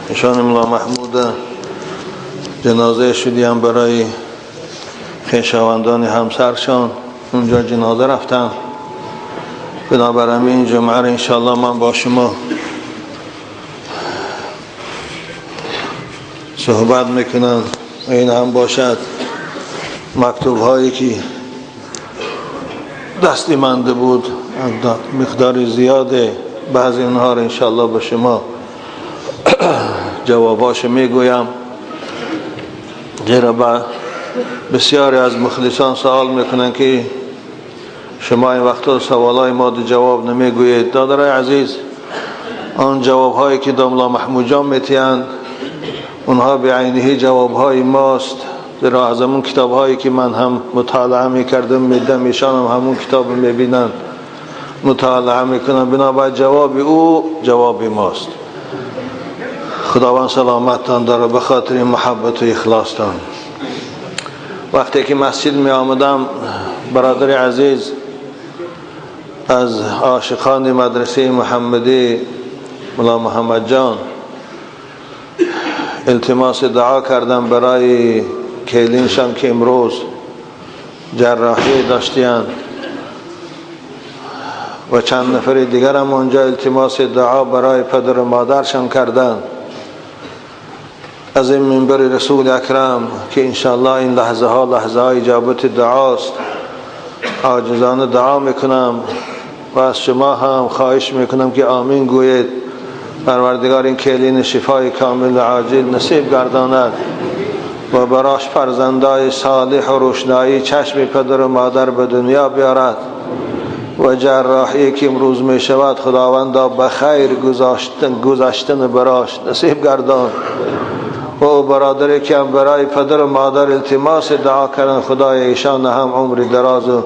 ایشان ملا محمود جنازه شدیم برای خویشاوندان همسرشان اونجا جنازه رفتن. بنابراین این جمعه را انشاءالله من با شما صحبت میکنم. این هم باشد مکتوب هایی که دستی منده بود، مقدار زیاده، بعضی اونها را انشاءالله به شما جواباش میگویم. زیرا بسیاری از مخلصان سوال میکنن که شما این وقتا سوالای ما جواب نمیگویید. دادرای عزیز، آن جواب هایی که داملا محمود جان میتیند اونها به عینه جواب های ماست. زیرا از همون کتاب هایی که من هم مطالعه میکردم میدم، ایشان هم همون کتاب میبینند مطالعه میکنن، بنابر جواب او جواب ماست. خداوند سلامتتان داره به خاطر محبت و اخلاصتان. وقتی که مسجد می آمدم، برادر عزیز از عاشقان مدرسه محمدی ملا محمد جان التماس دعا کردم برای کلینشان که امروز جراحی داشتیان و چند نفر دیگر هم اونجا التماس دعا برای پدر و مادرشان کردند. از این منبر رسول اکرم که انشاءالله این لحظه ها لحظه های اجابت دعاست، عاجزانه دعا میکنم و از شما هم خواهش میکنم که آمین گویید. پروردگار این کلین شفای کامل و عاجل نصیب گرداند و براش فرزندای صالح و روشنایی چشم پدر و مادر به دنیا بیارد و جراحی که امروز می شود خداوندا به خیر گذاشتن براش نصیب گردان. و برادری که هم برای پدر و مادر التماس دعا کردن، خدای ایشان هم عمر دراز و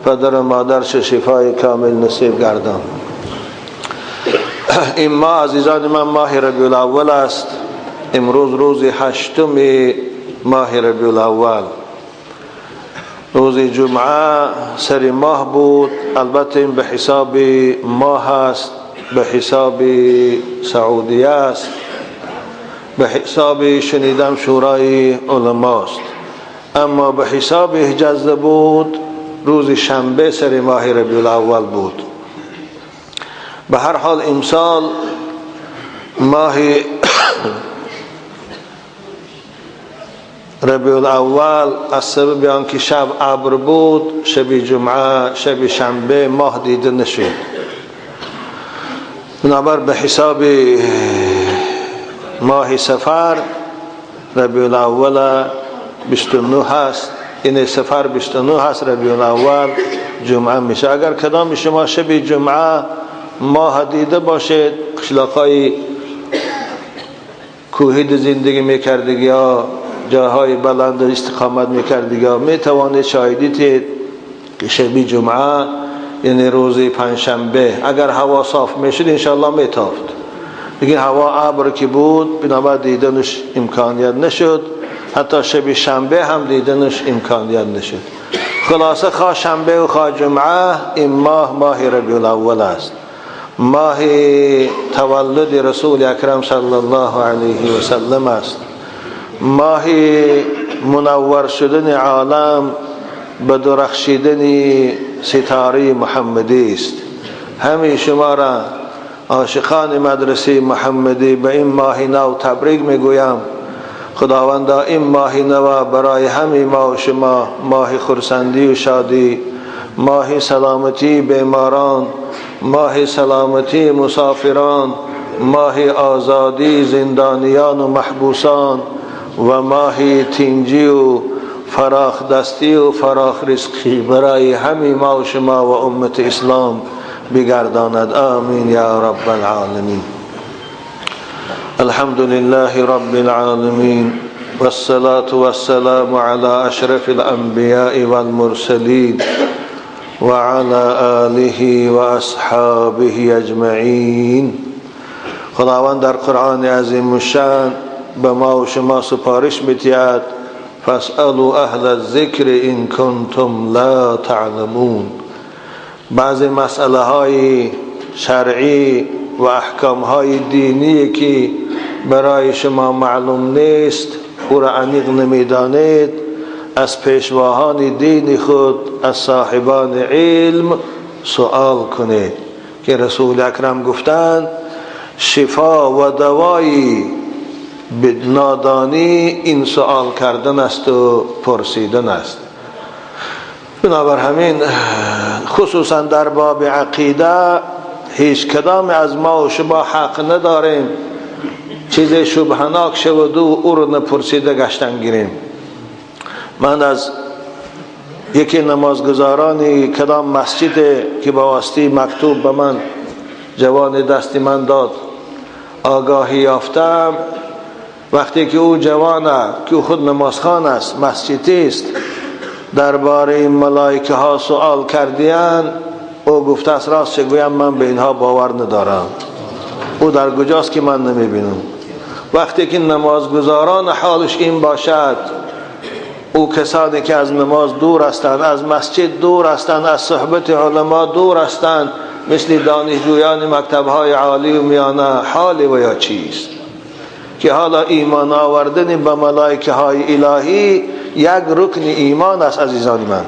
پدر و مادرش شفای کامل نصیب گردان. این ماه عزیزان من ماه ربیع الاول است. امروز روز هشتم ماه ربیع الاول، روز جمعه سر ماه بود. البته این به حساب ماه است، به حساب سعودیه است، به حساب شنیدم شورای علماست، اما به حساب حجاز بود روز شنبه سر ماه ربیع الاول بود. به هر حال امسال ماه ربیع الاول از سبب آنکه شب ابر بود، شب جمعه شب شنبه ماه دیده نشد. بنابر به حساب ماه صفر ربیع الاول 29 هست، این صفر 29 هست، ربیع الاول جمعه میشه. اگر کدام شما شب جمعه ماه دیده باشید، قشلاقای کوهی زندگی میکردگی یا جاهای بلند استقامت میکردگی ها، میتوانید شاهدی تید که شب جمعه یعنی روز پنجشنبه اگر هوا صاف میشد انشاءالله میتافت. دیگه هوا ابر که بود بنابر دیدنش امکانیت نشد، حتی شب شنبه هم دیدنش امکانیت نشد. خلاصه خواه شنبه و خواه جمعه این ماه ماه ربیع الاول است، ماه تولد رسول اکرم صلی الله علیه و سلم است، ماه منور شدن عالم به درخشیدن ستاره محمدی است. همه شما را عاشقان مدرسه محمدی به این ماه نو تبریک میگویم. خداوندا این ماه نو برای همه ما و شما ماه خرسندی و شادی، ماه سلامتی بیماران، ماه سلامتی مسافران، ماه آزادی زندانیان و محبوسان و ماه تنجی و فراخ دستی و فراخ رزقی برای همه ما و شما و امت اسلام بگرداند. آمین یا رب العالمین. الحمد لله رب العالمین والصلاة والسلام على اشرف الانبیاء والمرسلین وعلى آله واصحابه اجمعین. خداوند در قرآن عظیم الشان به ما و شما سپارش می‌دهد فاسألوا اهل الذکر ان کنتم لا تعلمون. بعضی مسئله های شرعی و احکام های دینی که برای شما معلوم نیست، او را عمیق نمیدانید، از پیشواهان دین خود، از صاحبان علم سوال کنید که رسول اکرم گفتند شفا و دوای نادانی این سوال کردن است و پرسیدن است. بنابر همین خصوصا در باب عقیده هیچ کدام از ما و شما حق نداریم چیز شبهناک شود و او رو نپرسیده گشتن گیریم. من از یکی نمازگزارانی کدام مسجد که با واسطه مکتوب به من جوان دست من داد آگاهی یافتم، وقتی که او جوانه که او خود نمازخوان است، مسجدی است، درباره ملائکه ها سوال کردیان، او گفته است راست گویم من به اینها باور ندارم، او در کجاست که من نمیبینم. وقتی که نمازگزاران حالش این باشد، او کسانی که از نماز دور هستند، از مسجد دور هستند، از صحبت علما دور هستند، مثل دانشجویان مکتب‌های عالی و میانه، حال و یا چیست که حالا ایمان آوردن به ملائکه های الهی یک رکن ایمان است. عزیزان من،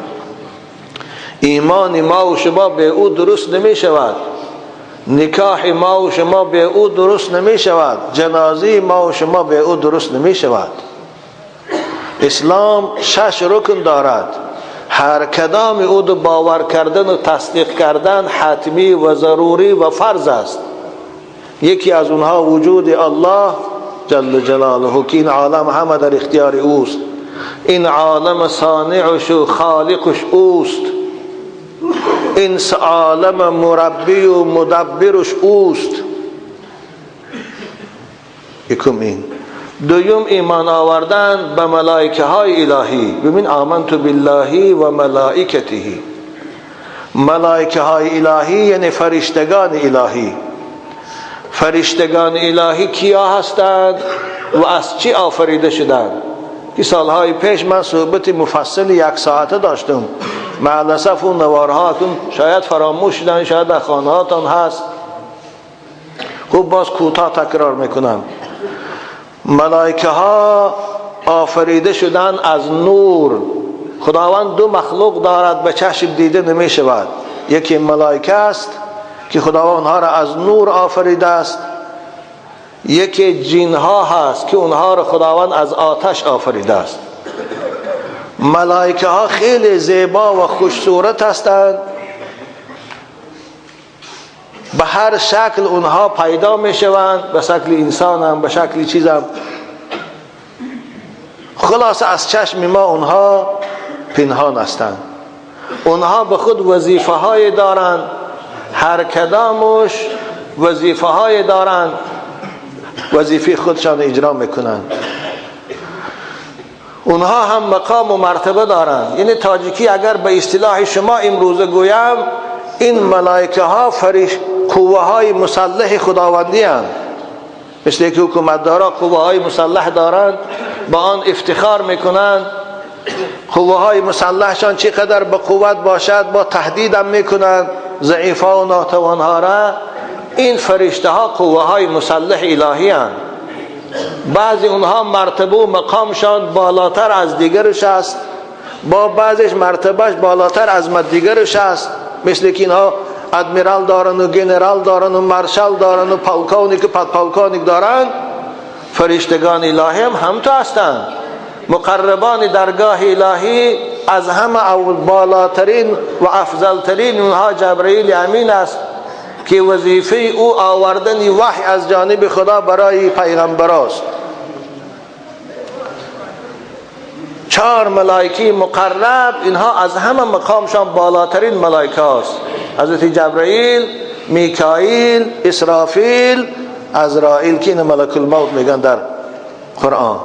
ایمان ما و شما به او درست نمی شود، نکاح ما و شما به او درست نمی شود، جنازه ما و شما به او درست نمی شود. اسلام 6 رکن دارد، هر کدام او دو باور کردن و تصدیق کردن حتمی و ضروری و فرض است. یکی از اونها وجود الله جل جلاله که این عالم همه در اختیار اوست، این عالم صانعش و خالقش اوست، این عالم مربی و مدبرش اوست. یکم این. دوم ایمان آوردن به ملائکه های الهی. ببین آمنت بالله و ملائکته، ملائکه های الهی یعنی فرشتگان الهی. فرشتگان الهی کیا هستند و از چی آفریده شدند؟ که سالهای پیش من صحبت مفصل 1 ساعته داشتم، مع الاسف اون نوارهاتون شاید فراموش شدن، شاید در خانه هاتون هست. خوب باز کوتاه تکرار میکنم. ملائکه ها آفریده شدن از نور. خداوند 2 مخلوق دارد به چشم دیده نمی شود، یکی ملائکه است که خداوند آنها را از نور آفریده است، یکی جن ها هست که اونها را خداوند از آتش آفریده است. ملائکه ها خیلی زیبا و خوش صورت هستند، به هر شکل اونها پیدا می شوند، به شکل انسان هم، به شکل چیز هم، خلاصه از چشم ما اونها پنهان هستند. اونها به خود وظیفه های دارند، هر کدامش وظیفه های دارند، وظیفه خودشان اجرا میکنند. اونها هم مقام و مرتبه دارند. یعنی تاجیکی اگر به اصطلاح شما امروزه گویم، این ملائکه ها قوه های مسلح خداوندی هستند. مثل که حکومتدارا قوه های مسلح دارند، با آن افتخار میکنند. قوه های مسلحشان چقدر به قوت باشد با تهدیدم میکنند ضعیفا و ناتوانها را. این فرشته ها قوه های مسلح الهی هستند. بعضی اونها مرتبه و مقامشان بالاتر از دیگرش است، با بعضیش مرتبهش بالاتر از دیگرش است. مثل که اینها ادمیرال دارن و گنرال دارن و مارشال دارن و پالکونیک و پادپالکونیک دارن. فرشتگان الهی هم همتو هستند. مقربان درگاه الهی از همه بالاترین و افضلترین اونها جبرئیل امین است که وظیفه او آوردن وحی از جانب خدا برای پیغمبر است. 4 ملائکه مقرب، اینها از همه مقامشان بالاترین ملائکه است. حضرت جبرئیل، میکائیل، اسرافیل، عزرائیل که این ملک الموت میگن در قرآن.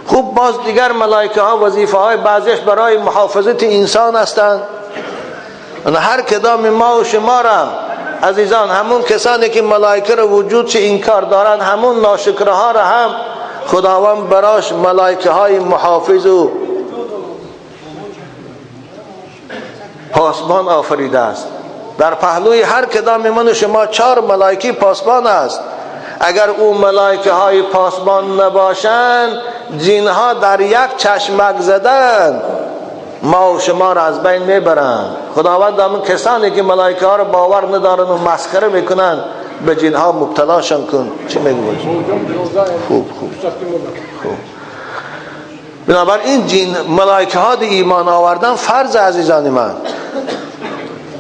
خوب باز دیگر ملائکه ها وظیفه های بعضیش برای محافظت انسان هستند. هر کدام ما و شما را عزیزان، همون کسانی که ملائکه را وجود چه انکار دارند، همون ناشکرها را هم خداوند براش ملائکه های محافظ و پاسبان آفریده است. در پهلوی هر کدام من و شما 4 ملائکه پاسبان است. اگر او ملائکه های پاسبان نباشند، جنها در یک چشمک زدن ما و شما را از بین میبرند. خداوند همون کسانی که ملائکه ها را باور ندارن و مسخره میکنن به جنها مبتلاشان کن. چی میگوید؟ خوب خوب خوب. بنابراین جن ملائکه ها ایمان آوردن فرض عزیزان من.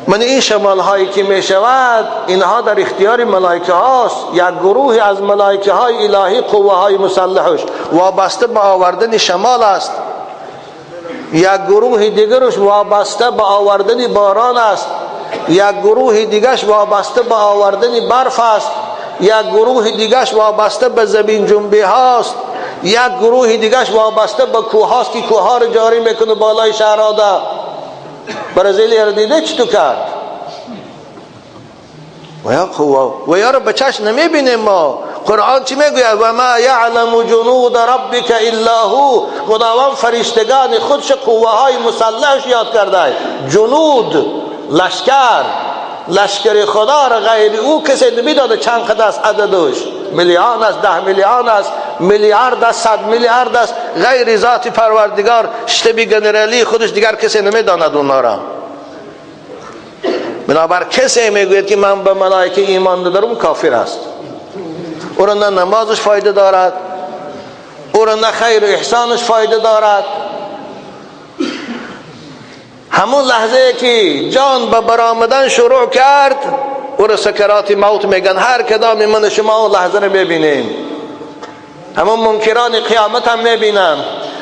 من این شمال هایی که می شود اینها در اختیار ملائکه هاست. یک گروه از ملائکه های الهی قوه های مسلحش وابسته به آوردن شمال است، یک گروه دیگرش وابسته به آوردن باران است، یک گروه دیگرش وابسته به آوردن برف است، یک گروه دیگرش وابسته به زمین جنبی هاست، یک گروه دیگرش وابسته به کوه هاست که کوه ها رو جاری میکنه بالای شهرها. ده برزیلی رو دیده چطور کرد؟ و یا قوه و یا رو به چشم نمیبینیم ما. قرآن چی میگوید؟ و ما یعلم جنود ربک الا هو. خداوند فرشتگان خودش قوه های مسلحش یاد کرده. جنود لشکر، لشکر خدا را غیر او کسی نمیداده چند قدر است عددش، میلیون است، 10 میلیون است، میلیارد است، 100 میلیارد است. غیر ذات پروردگار شتبی گنرالی خودش دیگر کسی نمیداند اونها را. بنابر کسی میگوید که من به ملائکه ایمان ندارم کافر است. او را نه نمازش فایده دارد، او را نه خیر و احسانش فایده دارد. همون لحظه که جان به برآمدن شروع کرد او را سکرات موت میگن. هر کدام من شما اون لحظه رو ببینیم. همون منکران قیامت هم میبینن،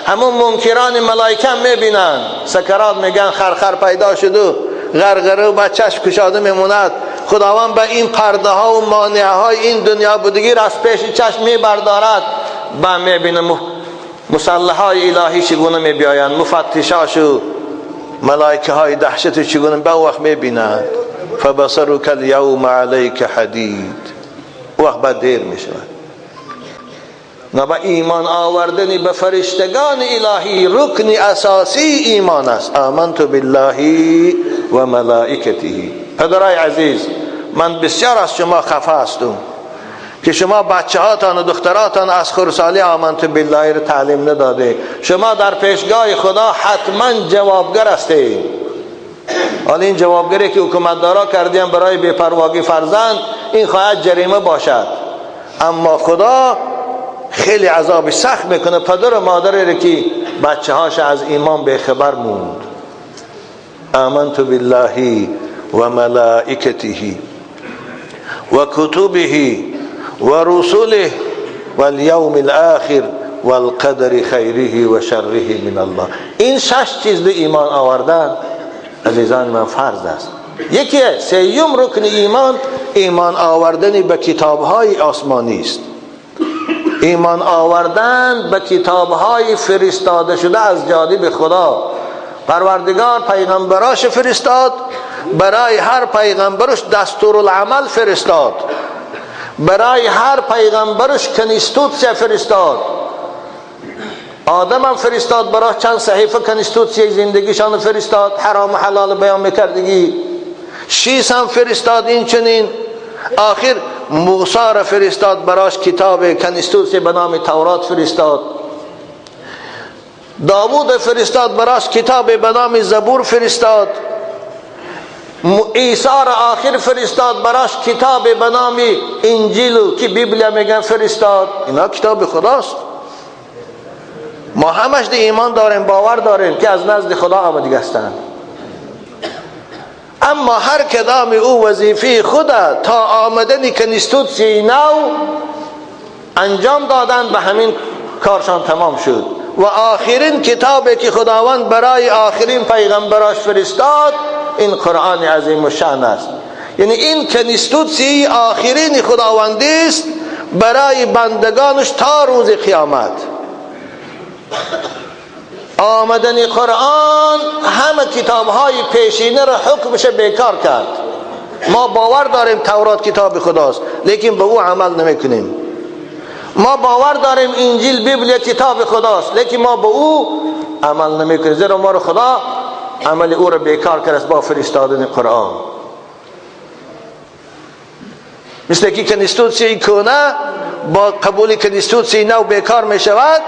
همون منکران ملائکه هم میبینن. سکرات میگن خرخر پیدا شد و غرغره و بچهش کشاده میموند. خداوند به این پرده ها و مانعه های این دنیا بودگی را از پیش چشم میبردارد. با میبینه مسلح های الهی چگونه میبیایند، مفتشاش و ملائکه های دهشت چگونه به وقت میبینند. فبصرک الیوم علیک حدید. وقت بعد دیر میشود. نه با ایمان آوردن به فرشتگان الهی رکن اساسی ایمان است. آمنت بالله و ملائکته. پدرای عزیز، من بسیار از شما خفه هستم که شما بچه هاتان و دختراتان از خرسالی آمنت بالله را تعلیم نداده. شما در پیشگاه خدا حتما جوابگر هستید. حالا این جوابگری که حکومتدارا کردیم برای بی‌پرواگی فرزند، این خواهد جریمه باشد. اما خدا خیلی عذاب سخت میکنه پدر و مادری را که بچه هاش از ایمان بیخبر موند. آمنت بالله و ملائکته و کتبه و رسله و الیوم الاخر و القدر خیره و شره من الله. این 6 چیز به ایمان آوردن عزیزان من فرض است. یکی سیوم رکن ایمان، ایمان آوردن به کتاب‌های آسمانی است. ایمان آوردن به کتاب‌های فرستاده شده از جانب خدا. پروردگار پیغمبراش فرستاد، برای هر پیغمبرش دستورالعمل فرستاد، برای هر پیغمبرش کنستوتسیا فرستاد. آدم هم فرستاد برای چند صحیفه کنستوتسیا زندگیشان فرستاد، حرام و حلال بیان میکردگی. شیس هم فرستاد این چنین. آخر موسی را فرستاد براش کتاب کنستوتسیا به نام تورات فرستاد. داوود فرستاد براش کتاب به نام زبور فرستاد. عیسی را آخر فرستاد براش کتاب به نام انجیل که بیبلیا میگن فرستاد. اینا کتاب خداست. ما همش ایمان داریم، باور داریم که از نزد خدا آمدگی هستند. اما هر کدام او وظیفه خود تا آمدن کنستوتسی نو انجام دادن، به همین کارشان تمام شد. و آخرین کتابی که خداوند برای آخرین پیغمبراش فرستاد این قرآن عظیم الشأن است. یعنی این کنستوتسی آخرین خداوندی است برای بندگانش تا روز قیامت. آمدن قرآن همه کتاب‌های پیشینه را حکمش بیکار کرد. ما باور داریم تورات کتاب خداست، لیکن به او عمل نمی‌کنیم. ما باور داریم انجیل بیبل کتاب خداست، لیکن ما به او عمل نمی‌کنیم، زیرا ما را خدا عمل او را بیکار کرد با فرستادن قرآن. مثل که کنستیتوسیای کهنه با قبول کنستیتوسیای نو بیکار می شود،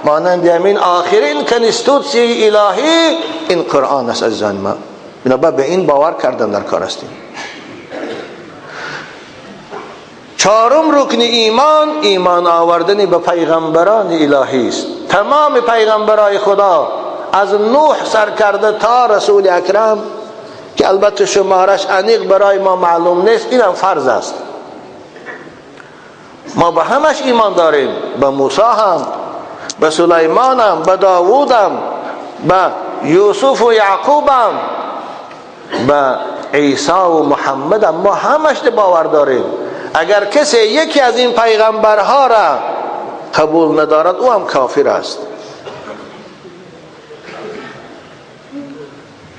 مانند همین آخرین کنستیتوسیای الهی این قرآن است. عزیزان ما، بنابر به این باور کردن در کار هستیم. چهارم رکن ایمان، ایمان آوردن به پیغمبران الهی است. تمام پیغمبرای خدا از نوح سر کرده تا رسول اکرم که البته شمارش انیق برای ما معلوم نیست، اینم فرض است. ما به همش ایمان داریم، به موسی هم، به سلیمان هم، به داوود هم، به یوسف و یعقوب هم، به عیسی و محمد هم، ما همش باور داریم. اگر کسی یکی از این پیغمبرها را قبول ندارد او هم کافر است.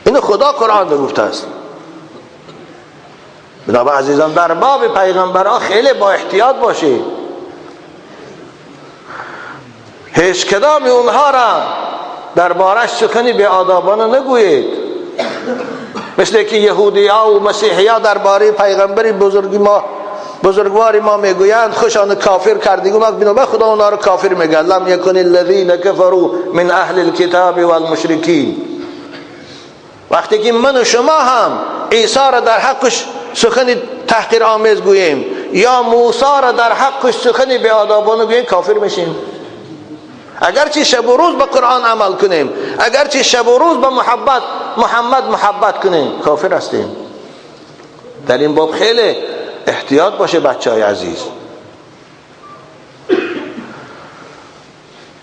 اینو خدا قرآن گفته است. بنابر عزیزان در باب پیغمبرها خیلی با احتیاط باشید. هیچ کدام اونها را دربارش سخنی بی آدابانه نگویید، مثل که یهودی ها و مسیحی ها درباره پیغمبر بزرگی ما بزرگوار ما میگویند خوشان کافر کردی. بنابر خدا اونها را کافر میگه. لم یکن الذین کفروا من اهل الکتاب والمشرکین. وقتی که من و شما هم عیسی را در حقش سخن تحقیر آمیز گوییم یا موسی را در حقش سخن بی آدابانه گوییم کافر میشیم. اگرچه شب و روز به قرآن عمل کنیم، اگرچه شب و روز به محبت محمد محبت کنیم، کافر هستیم. در این باب خیلی احتیاط باشه بچه های عزیز.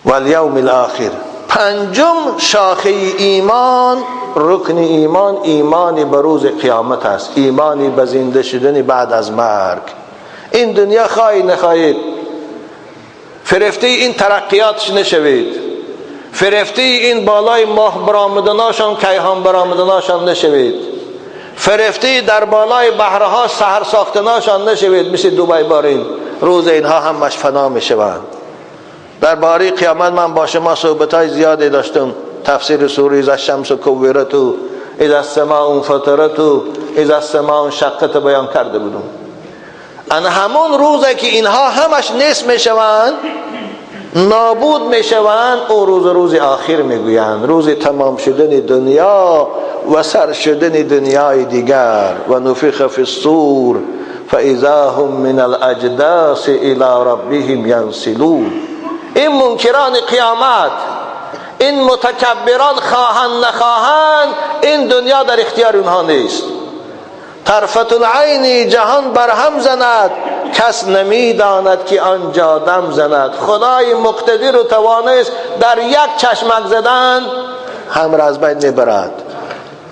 والیوم الاخر. پنجم شاخه ایمان، رکن ایمان، ایمان به روز قیامت است، ایمان به زنده شدن بعد از مرگ. این دنیا خواهی نخواهید فرفته این ترقیاتش نشوید، فرفته این بالای ماه برآمدناشان کیهان برآمدناشان نشوید، فرفته در بالای بحرها سحر ساختناشان نشوید، مثل دوبای بارین. روز اینها همش فنا میشوند. در باره قیامت من با شما صحبت‌های زیادی داشتم. تفسیر سوره اذا الشمس کورت و اذا السماء انفطرت و اذا السماء انشقت بیان کرده بودم. ان همون روزی که اینها همش نیست میشوند، نابود میشوند، او روز روز آخر میگویند، روز تمام شدن دنیا و سر شدن دنیای دیگر. و نفخ فی الصور فاذا هم من الاجداث الی ربهم ینسلون. این منکران قیامت، این متکبران خواهند نخواهند، این دنیا در اختیار اونها نیست. طرفت العین جهان برهم زند، کس نمیداند که آنجا دم زند. خدای مقتدر و توانست در یک چشمک زدن هم را از بین میبرد.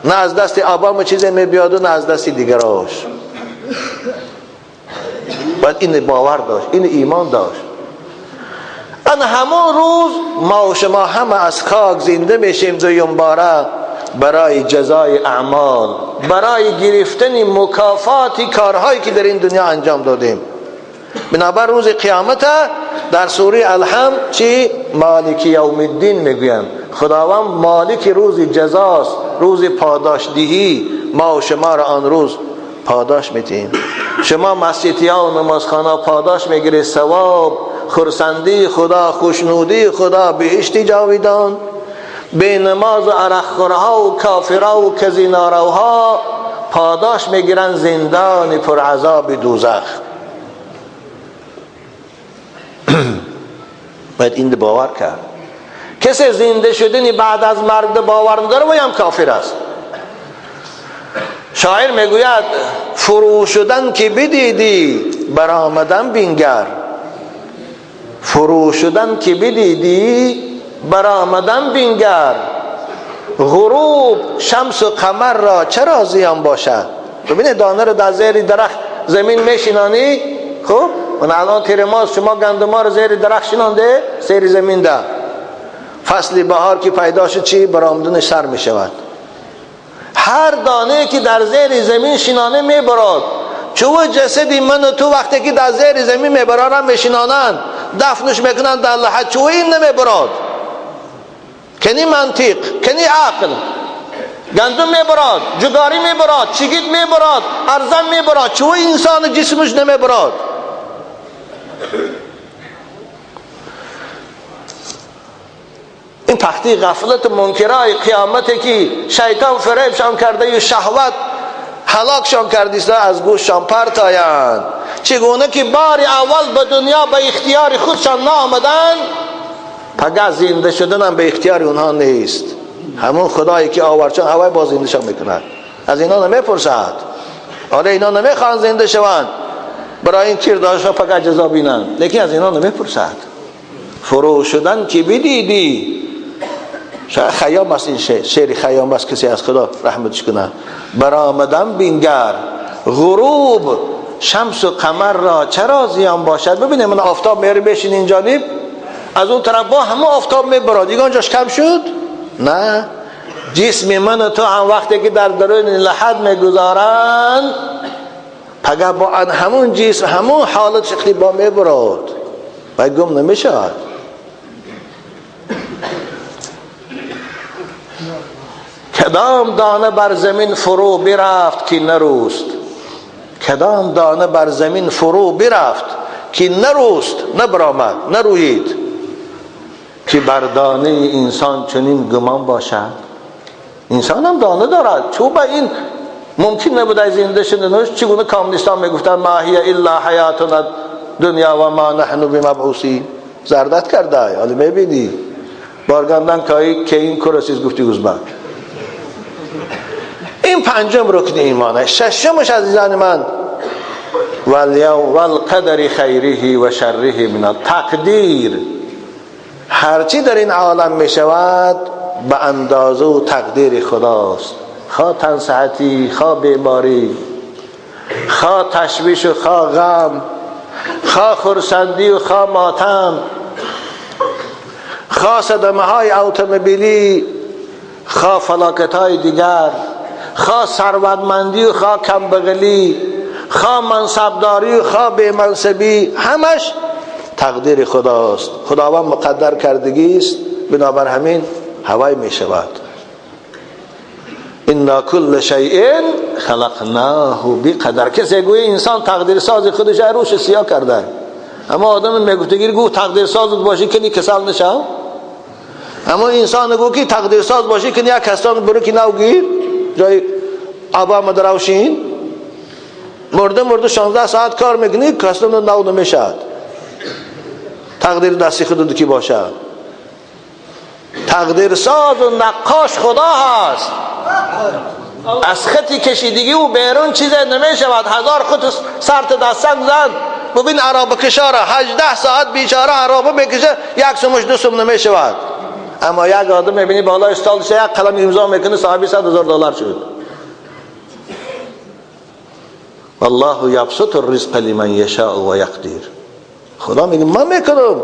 نه از دست آبام چیزی میبیاد و نه از دست دیگراش. باید این باور داشت، این ایمان داشت. ان همون روز ما و شما همه از خاک زنده میشیم دویم باره برای جزای اعمال، برای گرفتن مکافات کارهایی که در این دنیا انجام دادیم. بنابر روز قیامت در سوره الحمد چی؟ مالک یوم الدین میگویند. خداوند مالک روز جزاست، روز پاداش دهی. ما و شما را آن روز پاداش میدیم. شما مسجدی ها و نمازخانه پاداش میگیرید، ثواب، خرسندی خدا، خوشنودی خدا، بهشت جاویدان. به نماز و عرقخورها و کافرها و کزیناروها پاداش میگیرن زندان پر عذاب دوزخ. باید این باور کرد. کسی زنده شدنی بعد از مرگ باور نداره و هم کافر است. شاعر میگوید فرو شدن که بدیدی برآمدن بینگر، فرو شدن که بدیدی برآمدن بینگر، غروب شمس و قمر را چرا زیان باشد. ببینید دانه رو در زیر درخت زمین میشینانی، خب من الان تیر ماست، شما گندما رو زیر درخت شینانده زیر زمین ده، فصل بهار که پیدا شد چی؟ برآمدنش سر میشود. هر دانه که در زیر زمین شینانه میبراد، چون جسد من و تو وقتی که در زیر زمین میبرارن میشینانند، دفنش میکنن در لحد، چون این نمیبراد. کنی منطق، کنی عقل. گندم میبراد، جگاری میبراد، چگید میبراد، ارزن میبراد، چون انسان جسمش نمیبراد؟ این تختی غفلت منکرای قیامت که شیطان فریبشان کرده و شهوت هلاکشان کرده از گوششان پرتایند. چگونه که بار اول به دنیا به اختیار خودشان نآمدند، پگه زنده شدن هم به اختیار اونها نیست. همون خدایی که آوردشان هوای باز زنده شان میکند، از اینا نمیپرسد. آره اینا نمیخوان زنده شوند، برای این کردارشان پگه جزا بینند، لیکن از اینا نمیپرسد. فرو شدن که بدیدی، شاید خیام است، این شعر خیام است، کسی از خدا رحمتش کنه. برآمدن بینگر غروب شمس و قمر را چرا زیان باشد. ببینید من آفتاب میاره بشین این جانب، از اون طرف با همه آفتاب میبراد، دیگه آنجاش کم شد؟ نه. جسم من و تو هم وقتی که در درون لحد میگذارند، پگه با همون جسم همون حالت شکلی با میبراد و گم نمیشد. کدام دانه بر زمین فرو برفت که نروست، کدام دانه بر زمین فرو برفت که نروست، نبرآمد، نروید، که بر دانه انسان چنین گمان باشد. انسان هم دانه دارد، چون با این ممکن نبود زنده شدنش. چگونه کامونیستان میگفتن ما هی الا حیاتنا دنیا و ما نحن بمبعوثین، زردت کرده. حالا میبینی بارگاندن که این کرسیز گفتی ازبک. این پنجم رکن ایمانه. ششمش عزیزان من، والقدر خیره و شره من تقدیر. هرچی در این عالم می شود به اندازه و تقدیر خداست. خواه تن صحتی، خواه بیماری، خواه تشویش و خواه غم، خواه خرسندی و خواه ماتم، خواه صدمه های اتومبیلی، خواه فلاکت های دیگر، خواه ثروتمندی و خواه کمبغلی، خواه منصبداری و خواه بی‌منصبی، همش تقدیر خداست. خداوند مقدر کردگی است، بنابر همین هوای می شود. انا کل شیء خلقناه بقدر. کسی گویی انسان تقدیر ساز خودش روش سیاه کرده، اما آدم میگفتگیر گو تقدیر ساز باشی که نی کسل نشم، اما انسان گو که تقدیر ساز باشی که یک کسان برو که نو گیر جای آبا مدروشین مرده 16 ساعت کار میکنی کسان نو نمیشد. تقدیر دستی خود کی باشد؟ تقدیر ساز و نقاش خدا هست. از خطی کشیدگی و بیرون چیز نمیشود. هزار خط سرت دستن زن، ببین عرابه کشاره 18 ساعت بیچاره عرابه میکشه، یک سمش دو سم نمیشود. اما یک آدم میبینی بالای استالش یک قلم امضا میکنه، صاحب $100,000 شد. والله یبسط الرزق لمن یشاء و یقدر. خدا میگه من میکنم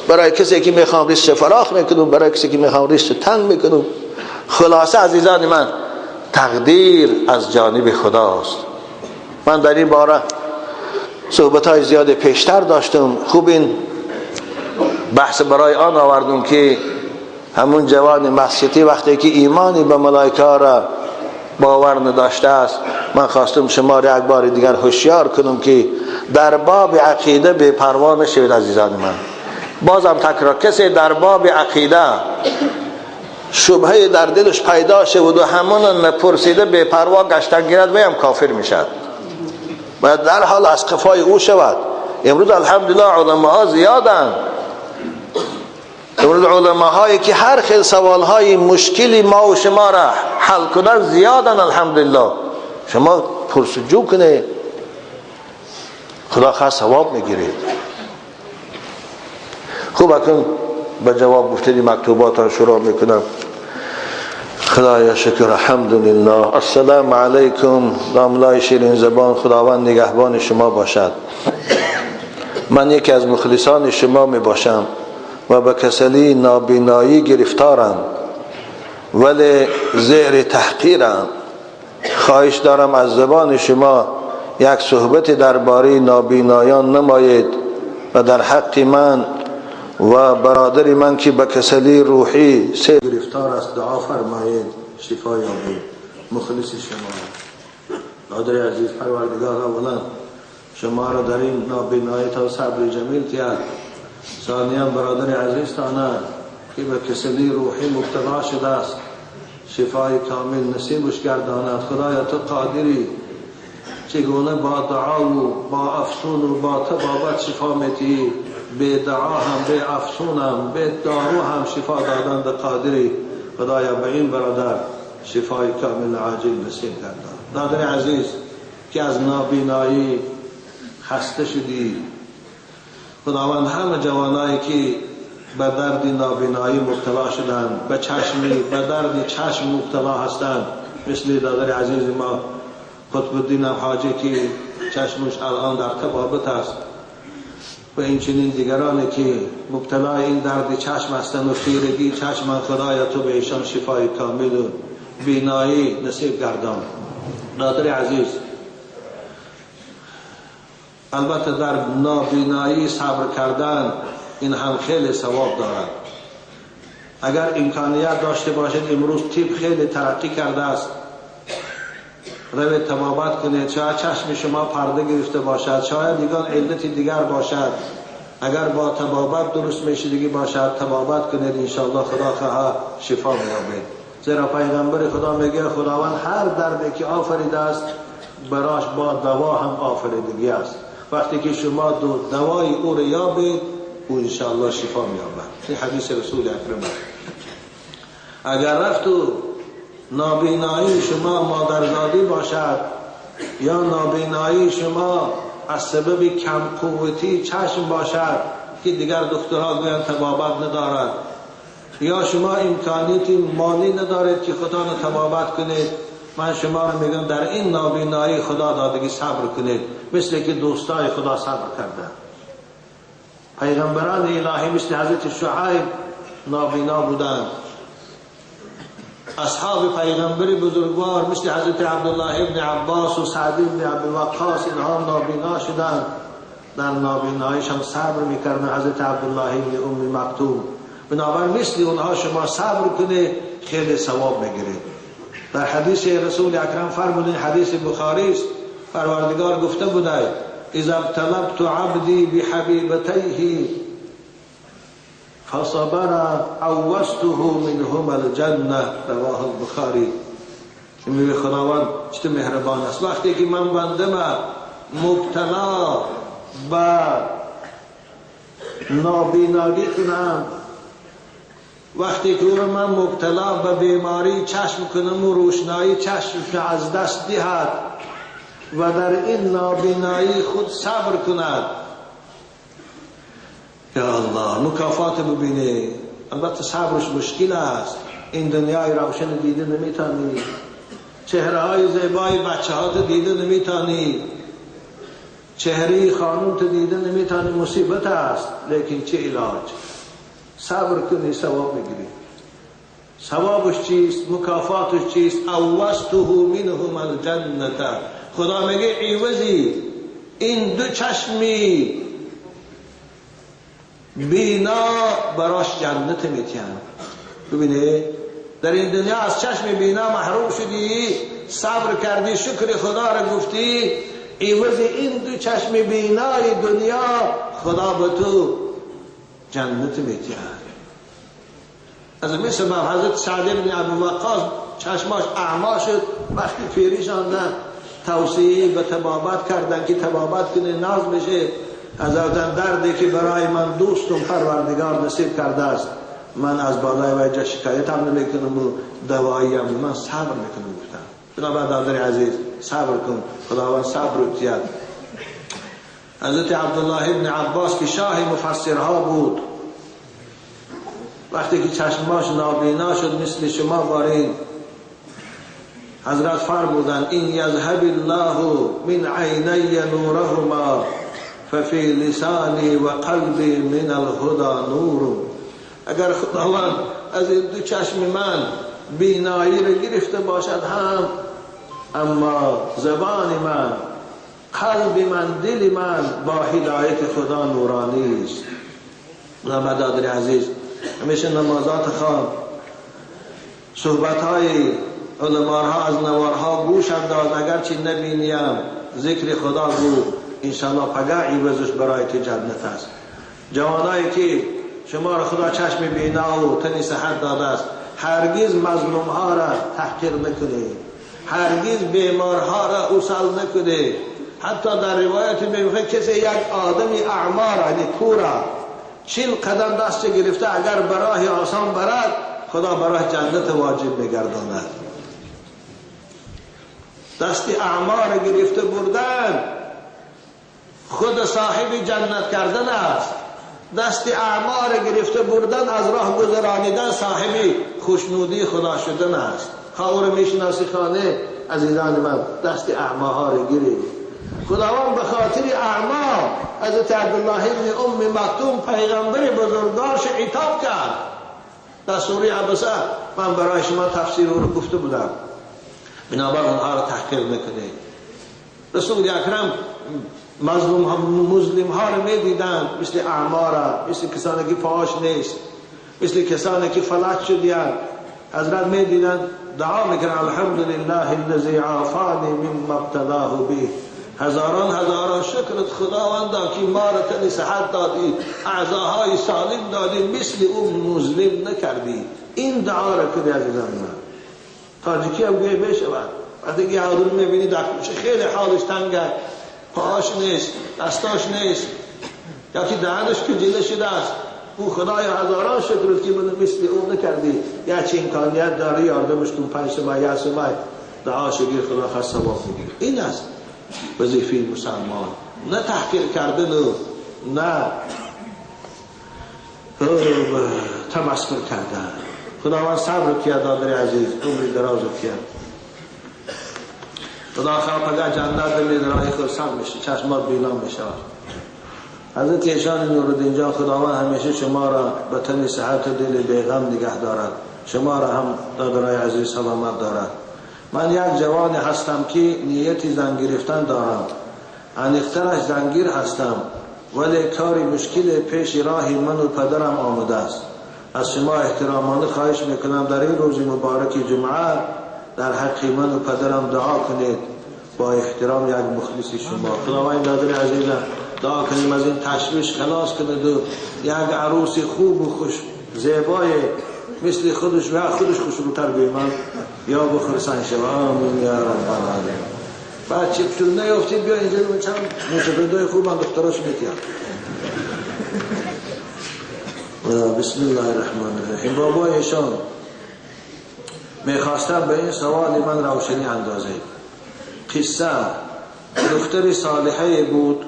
برای کسی که میخوام رزق فراخ میکنم، برای کسی که میخوام رزق تنگ میکنم. خلاصه عزیزان من، تقدیر از جانب خداست. من در این باره صحبت های زیاد پیشتر داشتم. خوب این بحث برای آن آوردم که همون جوان مسجدی وقتی که ایمانی به ملائکه را باور نداشته است، من خواستم شما را یک بار دیگر هوشیار کنم که در باب عقیده بی پروا نشوید. عزیزان من، بازم تکرار، کسی در باب عقیده شبهه در دلش پیدا شود و همون نپرسیده بی پروا گشتن گیرد، وی هم کافر میشد. باید در حال از قفای او شود. امروز الحمدلله علماها زیادند. امروز علماهایی که هر خیل سوالهای مشکلی ما و شما را حل کنن زیادن الحمدلله. شما پرسجو کنه، خدا خواست ثواب میگیرید. خوب اکنون به جواب گفتنی مکتوبات را شروع میکنم. خدایا شکر، الحمدلله. السلام علیکم. داملای شیرین زبان، خداوند نگهبان شما باشد. من یکی از مخلصان شما می باشم و به کسلی نابینایی گرفتارم، ولی زهر تحقیرم. خواهش دارم از زبان شما یک صحبت درباره نابینایان نمایید و در حق من و برادر من که به کسلی روحی سه گرفتار است دعا فرمایید شفا یابید. مخلص شما. برادر عزیز، پروردگار اولا شما را در این نابینایی تا صبر جمیل تیاد. ثانیا برادر عزیز تانه که به کسلی روحی مبتلا شده است، شفای کامل نصیبش گرداند. خدایا تو قادری، چگونه با دعا و با افسون و با طبابت شفا میتی، به دعا هم، به افسون هم، به دارو هم شفا دادن به قادری. خدایا به این برادر شفای کامل عاجل نصیب گردان. برادر عزیز که از نابینایی خسته شدی، خداوند همه جوانایی که به درد نابینایی مبتلا شدند، به چشمی، به درد چشم مبتلا هستند، مثل برادر عزیز ما قطب الدین حاجی که چشمش الان در طبابت است، و این چنین دیگرانی که مبتلای این درد چشم هستند و خیرگی چشم، خدایا تو به ایشان شفای کامل و بینایی نصیب گردان. برادر عزیز، البته در نابینایی صبر کردن این هم خیلی ثواب دارد. اگر امکانیت داشته باشید، امروز طب خیلی ترقی کرده است، روی طبابت کنید. شاید چشم شما پرده گرفته باشد، شاید دیگان علت دیگر باشد. اگر با طبابت درست میشدگی باشد، طبابت کنید، انشاءالله خدا خواه شفا میابید. زیرا پیغمبر خدا میگه خداوند هر دردی که آفریده است براش با دوا هم آفریدگی است. وقتی که شما دوای او را یابید، او انشاءالله شفا میابد. این حدیث رسول اکرم است. اگر رفت و نابینایی شما مادرزادی باشد یا نابینایی شما از سبب کم قوتی چشم باشد که دیگر دکترها گویند طبابت ندارد، یا شما امکانیت مالی ندارید که خدا را طبابت کنید، من شما رو میگم در این نابینایی خدا دادگی صبر کنید، مثل که دوستای خدا صبر کردند. پیغمبران الهی مثل حضرت شعیب نابینا بودند، اصحاب پیغمبر بزرگوار مثل حضرت عبدالله ابن عباس و سعد ابن ابی وقاص اینها نابینا شدند، در نابیناییشان صبر میکردن. حضرت عبدالله ابن ام مکتوم. بنابراین مثل اونها شما صبر کنید، خیلی ثواب میگیرید. در حدیث رسول اکرم فرمودین، حدیث بخاری است، پروردگار گفته بوده اذا ابتلبت عبدی بحبیبتیه فصبر عوضته منهما الجنه، رواه البخاری. میگه خداوند چطور مهربان است، وقتی که من بنده مبتلا به نابینایی کنم، وقتی که او را من مبتلا به بیماری چشم کنم و روشنایی چشم از دست دهد و در این نابینایی خود صبر کند، یا الله مکافات ببینی. البته صبرش مشکل است، این دنیای روشن دیده نمیتانی، چهره های زیبای بچه ها دیده نمیتانی، چهره خانم تو دیده نمیتانی، مصیبت است، لیکن چه علاج؟ صبر کنی ثواب میگیری. ثوابش چیست؟ مکافاتش چیست؟ عوضته منهم الجنة. خدا میگه عوضی این دو چشمی بینا براش جنت میتیم. ببینی در این دنیا از چشم بینا محروم شدی، صبر کردی، شکر خدا را گفتی، عوض این دو چشم بینای دنیا خدا به تو جنت میتیم. از این سبب حضرت سعد بن ابی وقاص چشماش اعما شد، وقتی پیریش آمدن توصیه به طبابت کردن که طبابت کنه ناز بشه. حضرت دردی که برای من دوستم پروردگار نصیب کرده است، من از بالای وجه شکایت هم نمیکنم و دوایی هم، من صبر میکنم. گفتم بنابراین برادر عزیز صبر کن، خداوند صبر رو تید. حضرت عبدالله ابن عباس که شاه مفسرها بود، وقتی که چشماش نابینا شد مثل شما بارین، حضرت فرمودند این یذهب الله من عینی نورهما ففی لسانی و قلبی من الهدی نور. اگر خداوند از این دو چشم من بینایی را گرفته باشد هم، اما زبان من، قلب من، دل من با هدایت خدا نورانی است. برادر عزیز همیشه نمازات خوان، صحبت های علماها از نوارها گوش انداز، اگرچه نبینیم ذکر خدا گو، انشالله پگاه عوضش برای تو جنت است. جوانایی که شما را خدا چشم بینا و تن صحت داده است، هرگز مظلوم ها را تحقیر نکنید، هرگز بیمارها را اوصال نکنید. حتی در روایت میگه کسی یک آدمی اعما را، یعنی کور را، 40 قدم دست گرفته اگر براه آسان برد، خدا براه جنت واجب میگرداند. دست اعما را گرفته بردن خود صاحب جنت کردن است. دست اعما را گرفته بردن از راه گذرانیدن صاحب خوشنودی خدا شدن است. خواه او را میشناسی خانه، عزیزان من، دست اعماها را گیرید. خداوند به خاطر اعما حضرت عبدالله ابن ام مکتوم پیغمبر بزرگدارش عتاب کرد. در سوره عبسه من برای شما تفسیر او رو گفته بودم. بنابر اونها را تحقیر نکنید. رسول اکرم مظلوم ها رو میدیدند، مثل اعما را، مثل کسانی که پاش نیست، مثل کسانی که فلج شدیند. حضرت میدیدند دعا میکردند الحمدلله الذی عافانی مما ابتلاه به. هزاران هزاران شکرت خداوندا که ما را تن صحت دادی، اعضاهای سالم دادی، مثل او مظلم نکردی. این دعا را کنی عزیزان من. تاجیکی هم گویی میشود وقتی که آدم میبینی در کوچه خیلی حالش تنگه، پاهاش نیست، دستاش نیست، یا که دهنش کجیله شده است، او خدای هزاران شکرت که من مثل او نکردی. یا چه امکانیت داری یاردمش کن 5 سمای یا سمای، دعا شگیر خدا خواست ثواب میگیره. این است وظیفه مسلمان، نه تحقیر کردن و نه تمسخر کردن. خداوند صبر کیا دادر عزیز، عمر دراز کیا. خدا خواه پگاه جنت میدرای خرسند میشه، چشمات بینا میشه. حضرت ایشان نورالدین جان، خداوند همیشه شما را به تن صحت و دل بیغم نگه دارد، شما را هم دادرای عزیز سلامت دارد. من یک جوان هستم که نیت زن گرفتن دارم، انیقترش زنگیر هستم، ولی کاری مشکل پیش راه من و پدرم آمده است. از شما احترامانه خواهش میکنم در این روز مبارک جمعه در حق من و پدرم دعا کنید. با احترام یک مخلص شما. خداوند دادر عزیزم دعا کنیم از این تشویش خلاص کند و یک عروس خوب و خوش زیبای مثل خودش و خودش خوشروتر به من یا بخرسان شو. آمین یا رب العالمین. بعد چه چون نیافتید بیا اینجا من چند موسفیدای خوب من دختراش میتیم. بسم الله الرحمن الرحیم. بابای ایشان میخواستم به این سوال من روشنی اندازه. قصه دختر صالحه بود،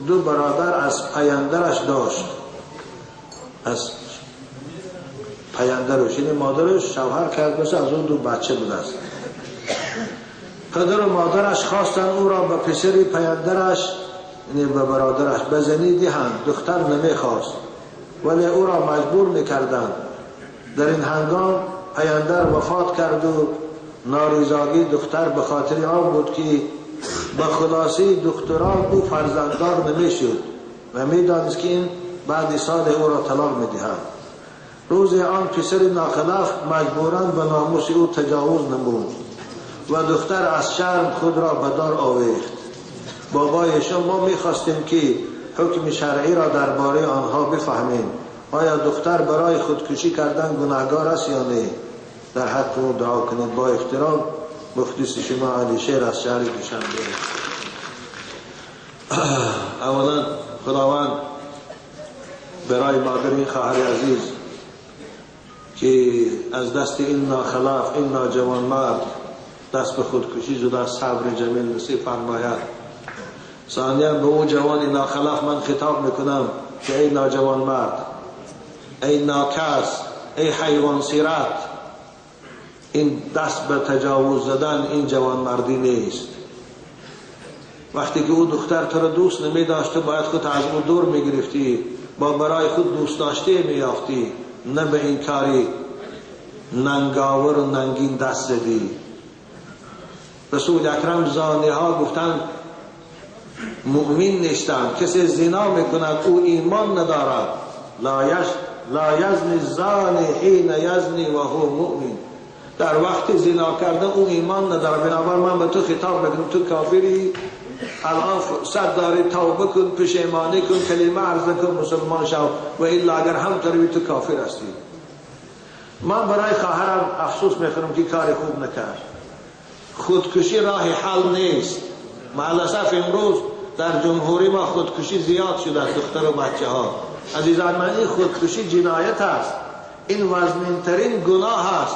2 برادر از پیندرش داشت، از پیندرش یعنی مادرش شوهر کرد باشه، از اون 2 بچه بود است. پدر و مادرش خواستن او را به پسر پیندرش یعنی به برادرش بزنی دهند، دختر نمیخواست ولی او را مجبور میکردند. در این هنگام پیندر وفات کرد و نارضایی دختر به خاطر آن بود که به خلاصی دختران او فرزنددار نمیشد و میدانست که این بعد سال او را طلاق میدهند. روز آن پسر ناخلف مجبوراً به ناموس او تجاوز نمود و دختر از شرم خود را به دار آویخت. بابایشان ما میخواستیم که حکم شرعی را درباره آنها بفهمیم. آیا دختر برای خودکشی کردن گناهگار است یا نه؟ در حق او دعا کنید. با احترام مخلص شما علی شیر از شهر دوشنبه. اولا خداوند برای مادر این خواهر عزیز که از دست این ناخلاف این ناجوانمرد دست به خودکشی زده صبر جمیل نصیب فرماید. ثانیا به او جوان ناخلاف من خطاب میکنم که ای ناجوان مرد، ای ناکس، ای حیوان سیرت، این دست به تجاوز زدن این جوان مردی نیست. وقتی که او دختر تو را دوست نمی داشت تو باید خود از او دور می گرفتی، با برای خود دوست داشته می یافتی، نه به این کاری ننگاور و ننگین دست زدی. رسول اکرم زانی ها گفتند مؤمن نیستند، کسی زنا میکند او ایمان ندارد. لا یزنی الزانی حین یزنی و هو مؤمن. در وقت زنا کردن او ایمان نداره. بنابر من به تو خطاب میکنم، تو کافری، الان فرصت داری توبه کن، پشیمانی کن، کلمه عرضه کن، مسلمان شو، و الا اگر هم تروی تو کافر هستی. من برای خواهرم افسوس میخورم که کار خوب نکرد. خودکشی راه حل نیست. مع الاسف امروز در جمهوری ما خودکشی زیاد شده، دختر و بچه ها. عزیزان من، این خودکشی جنایت است، این وزنین ترین گناه است.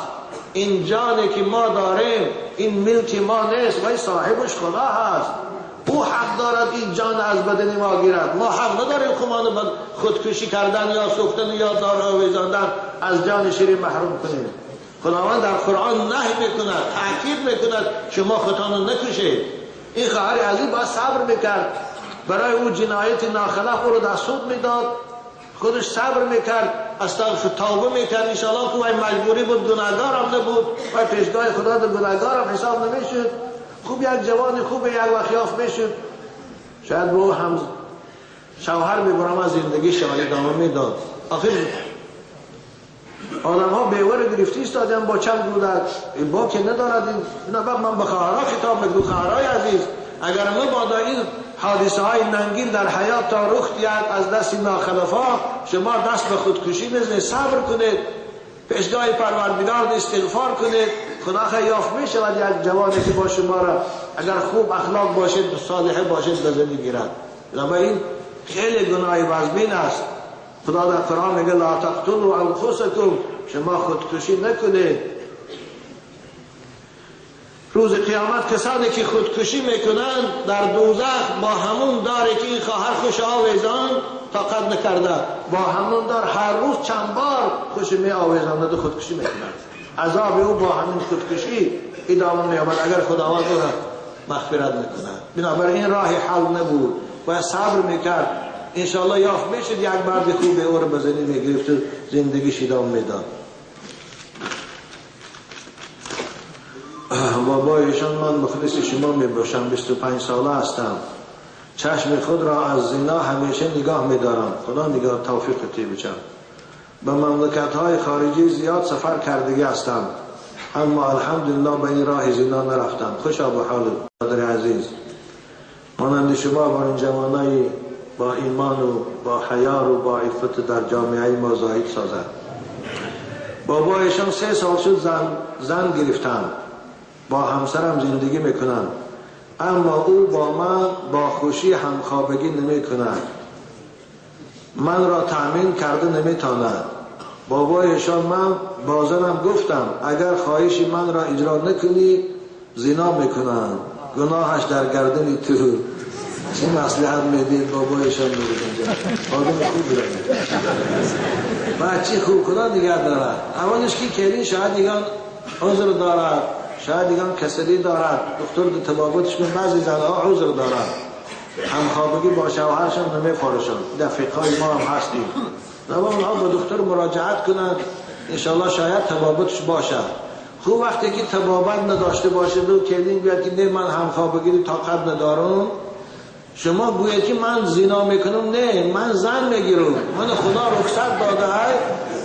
این جانی که ما داریم این ملک ما نیست، ولی صاحبش خدا هست. او حق دارد این جان از بدن ما گیرد. ما حق نداریم خودمان خودکشی کردن یا سوختن یا دار آویزاندن از جان شیرین محروم کنیم. خداوند در قرآن نهی میکند، تاکید میکند شما خودتان رو نکشید. این خواهر عزیز باید صبر میکرد، برای او جنایت ناخلف او رو در سود میداد، خودش صبر میکرد، استغفر توبه میکرد. انشاءالله که وای مجبوری بود، گناهگار هم نبود، وای پیشگاه خدا در گناهگار هم حساب نمیشد. خوب یک جوان خوب یک وقت یافت میشد، شاید به او هم شوهر میبرم از زندگی شما ادامه میداد. آخر آدم ها بیوه رو گرفتی ایستادن با چند کودک، این با که ندارد. نه بعد من به خواهرها خطاب میکنم، خواهرای عزیز، اگر مبادا این حادثه های ننگین در حیات تا رخ دهد از دست ناخلفا، شما دست به خودکشی نزنید، صبر کنید، پیشگاه پروردگار استغفار کنید، خدا خیر یافت میشود یک جوانی که با شما را اگر خوب اخلاق باشد، صالحه باشد، به زنی گیرد. بنابراین خیلی گناه وزمین است. خدا در قرآن میگه لا تقتلوا انفسکم، شما خودکشی نکنید. روز قیامت کسانی که خودکشی میکنند در دوزخ با همون داری که این خواهر خوش آویزان طاقت نکرده، با همون دار هر روز چند بار خوش می آویزاند و خودکشی میکنند. عذاب او با همین خودکشی ادامه مییابد اگر خداوند او را مغفرت نکند. بنابراین راه حل نبود، باید صبر میکرد. انشاءالله یافت میشد یک مرد خوب او را به زنی میگرفت و زندگیش ادامه میداد. بابایشان من مخلص شما میباشم، 25 ساله هستم، چشم خود را از زنا همیشه نگاه میدارم. خدا نگاه توفیق تی بچم. به مملکت های خارجی زیاد سفر کردگی هستم، اما الحمدلله به این راه زنا نرفتم. خوشا به حال برادر عزیز، مانند شما با این جوانای با ایمان و با حیا و با عفت در جامعه ما زاهد سازد. بابایشان 3 سال شد زن گرفتم، با همسرم زندگی میکنم، اما او با من با خوشی همخوابگی نمیکند، من را تأمین کرده نمیتاند. بابایشان من با زنم گفتم اگر خواهش من را اجرا نکنی زنا میکنم، گناهش در گردن تو. چه مصلحت میدید بابایشان میگه آدم خوب داره، بچه خوب خدا نگه دارد. اولش که کلین شاید دیگان عذر دارد، شاید دیگان کسلی دارد، دکتر تبابتش کن. بعضی زنها عذر دارد، همخوابگی با شوهرشان نمیخورشان، در فقهای ما هم هستیم. نه اونها با دکتر مراجعت کنند، انشاءالله شاید تبابتش باشد. خوب وقتی که تبابت نداشته باشه و کلین بیاد که نه من همخوابگی طاقت ندارم، شما گوید که من زنا میکنم، نه من زن میگیرم، من خدا رخصت داده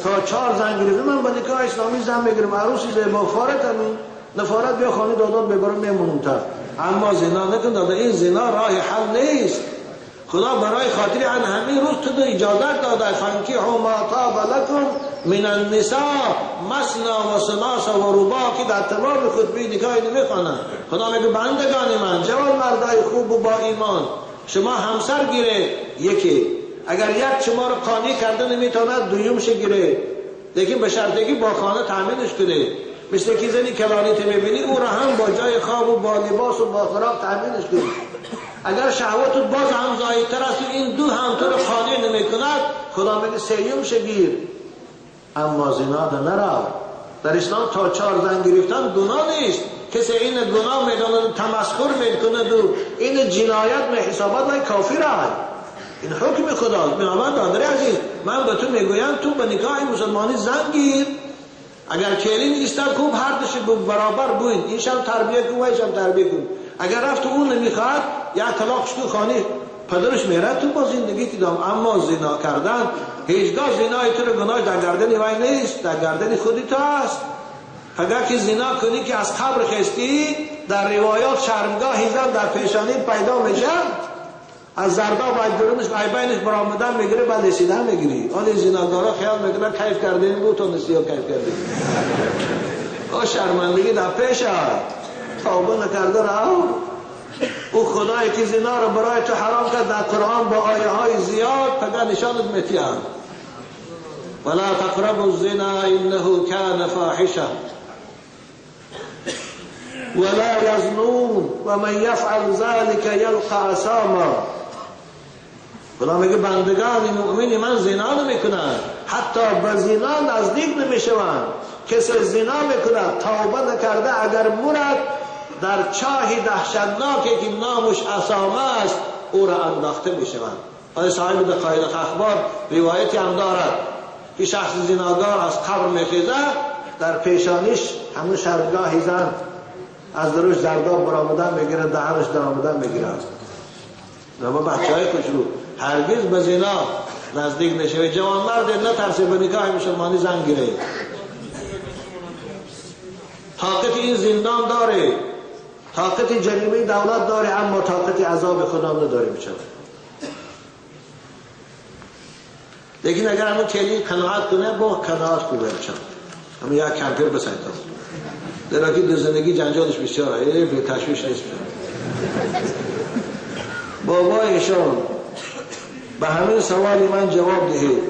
تا 4 زن گرفتم، من با نکاح اسلامی زن میگیرم، عروسی زیبا فارت همین نفارت بیا خانه دادات ببرم میمونم تا، اما زنا نکن داده. این زنا راه حل نیست. خدا برای خاطر ان همین روز تو اجازت داده، فانکحوا ما طاب لکم من النساء مثنی و ثلاث و رباع، که در تمام خطبه نکاح نمیخوانند. خدا میگه بندگان من، جوان مردای خوب و با ایمان، شما همسر گیره یکی، اگر یک شما رو قانع کرده نمیتواند دویمش گیره، لیکن به شرطی با خانه تامینش کنه. مثل که زنی کلانی ته میبینی او را هم با جای خواب و با لباس و با خوراک تامینش کنی. اگر شهوت باز هم زایدتر است این دو هم تو رو قانع نمیکند، خدا میگه سیومش گیر، اما زنا ده نرو. در اسلام تا 4 زن گرفتن گناه نیست. کسی این گناه میداند، تمسخر میکند و این جنایت میحسابد، وای کافر است. این حکم خداست. بنابراین برادر عزیز، من به تو میگویم تو به نکاح مسلمانی زن گیر، اگر کلین ایستاد خوب هر دوش برابر بوین، این شب تربیه کن و این شب تربیه کن. اگر رفت اون نمیخواد یا طلاقش تو خانه پدرش میره، تو با زندگی دیدم. اما زنا کردن هیچگاه زنای تو رو گناه در گردن وای نیست، در گردن خودی تو است. اگر که زنا کنی که از قبر خستی، در روایات شرمگاه زن در پیشانی پیدا میشه، از زردا باید درونش بینش برآمدن میگیره، بعد رسیدن میگیری. آن زناکارا خیال میکنن کیف کردیم بود تو نیستی یا کیف کردیم. او شرمندگی در پیش توبه نکرده را. او خدایی که زنا را برای تو حرام کرد در قرآن با آیه های زیاد فقط نشانت میتیان. ولا تقربوا الزنا انه كان فاحشه ولا يزنون ومن يفعل ذلك يلقى اثاما. خدا میگه بندگان مؤمن من زنا نمیکنن، حتی به زنا نزدیک نمیشوند. کسی زنا میکند توبه نکرده اگر مرد در چاه دهشتناکی که نامش اسامه است او را انداخته میشوند. آیا صاحب دقایق اخبار روایتی هم دارد که شخص زناکار از قبر میخیزد، در پیشانیش همون شرمگاه زن از دروش زرداب برآمدن میگیره، دهنش درآمدن میگیره. اما بچه های خوشرو هرگز به زنا نزدیک نشوید. جوان مرد نترسه به نکاح مسلمانی زن گیره، طاقت این زندان داره، طاقت جریمه دولت داره، اما طاقت عذاب خدا نداره میشه. لیکن اگر همون کلی قناعت کنه، با قناعت خوبه میشه. اما یک کمپیر بسایتم در که در زندگی جنجالش بسیاره، به تشویش نیست. بابایشان به همین سوالی من جواب دهید.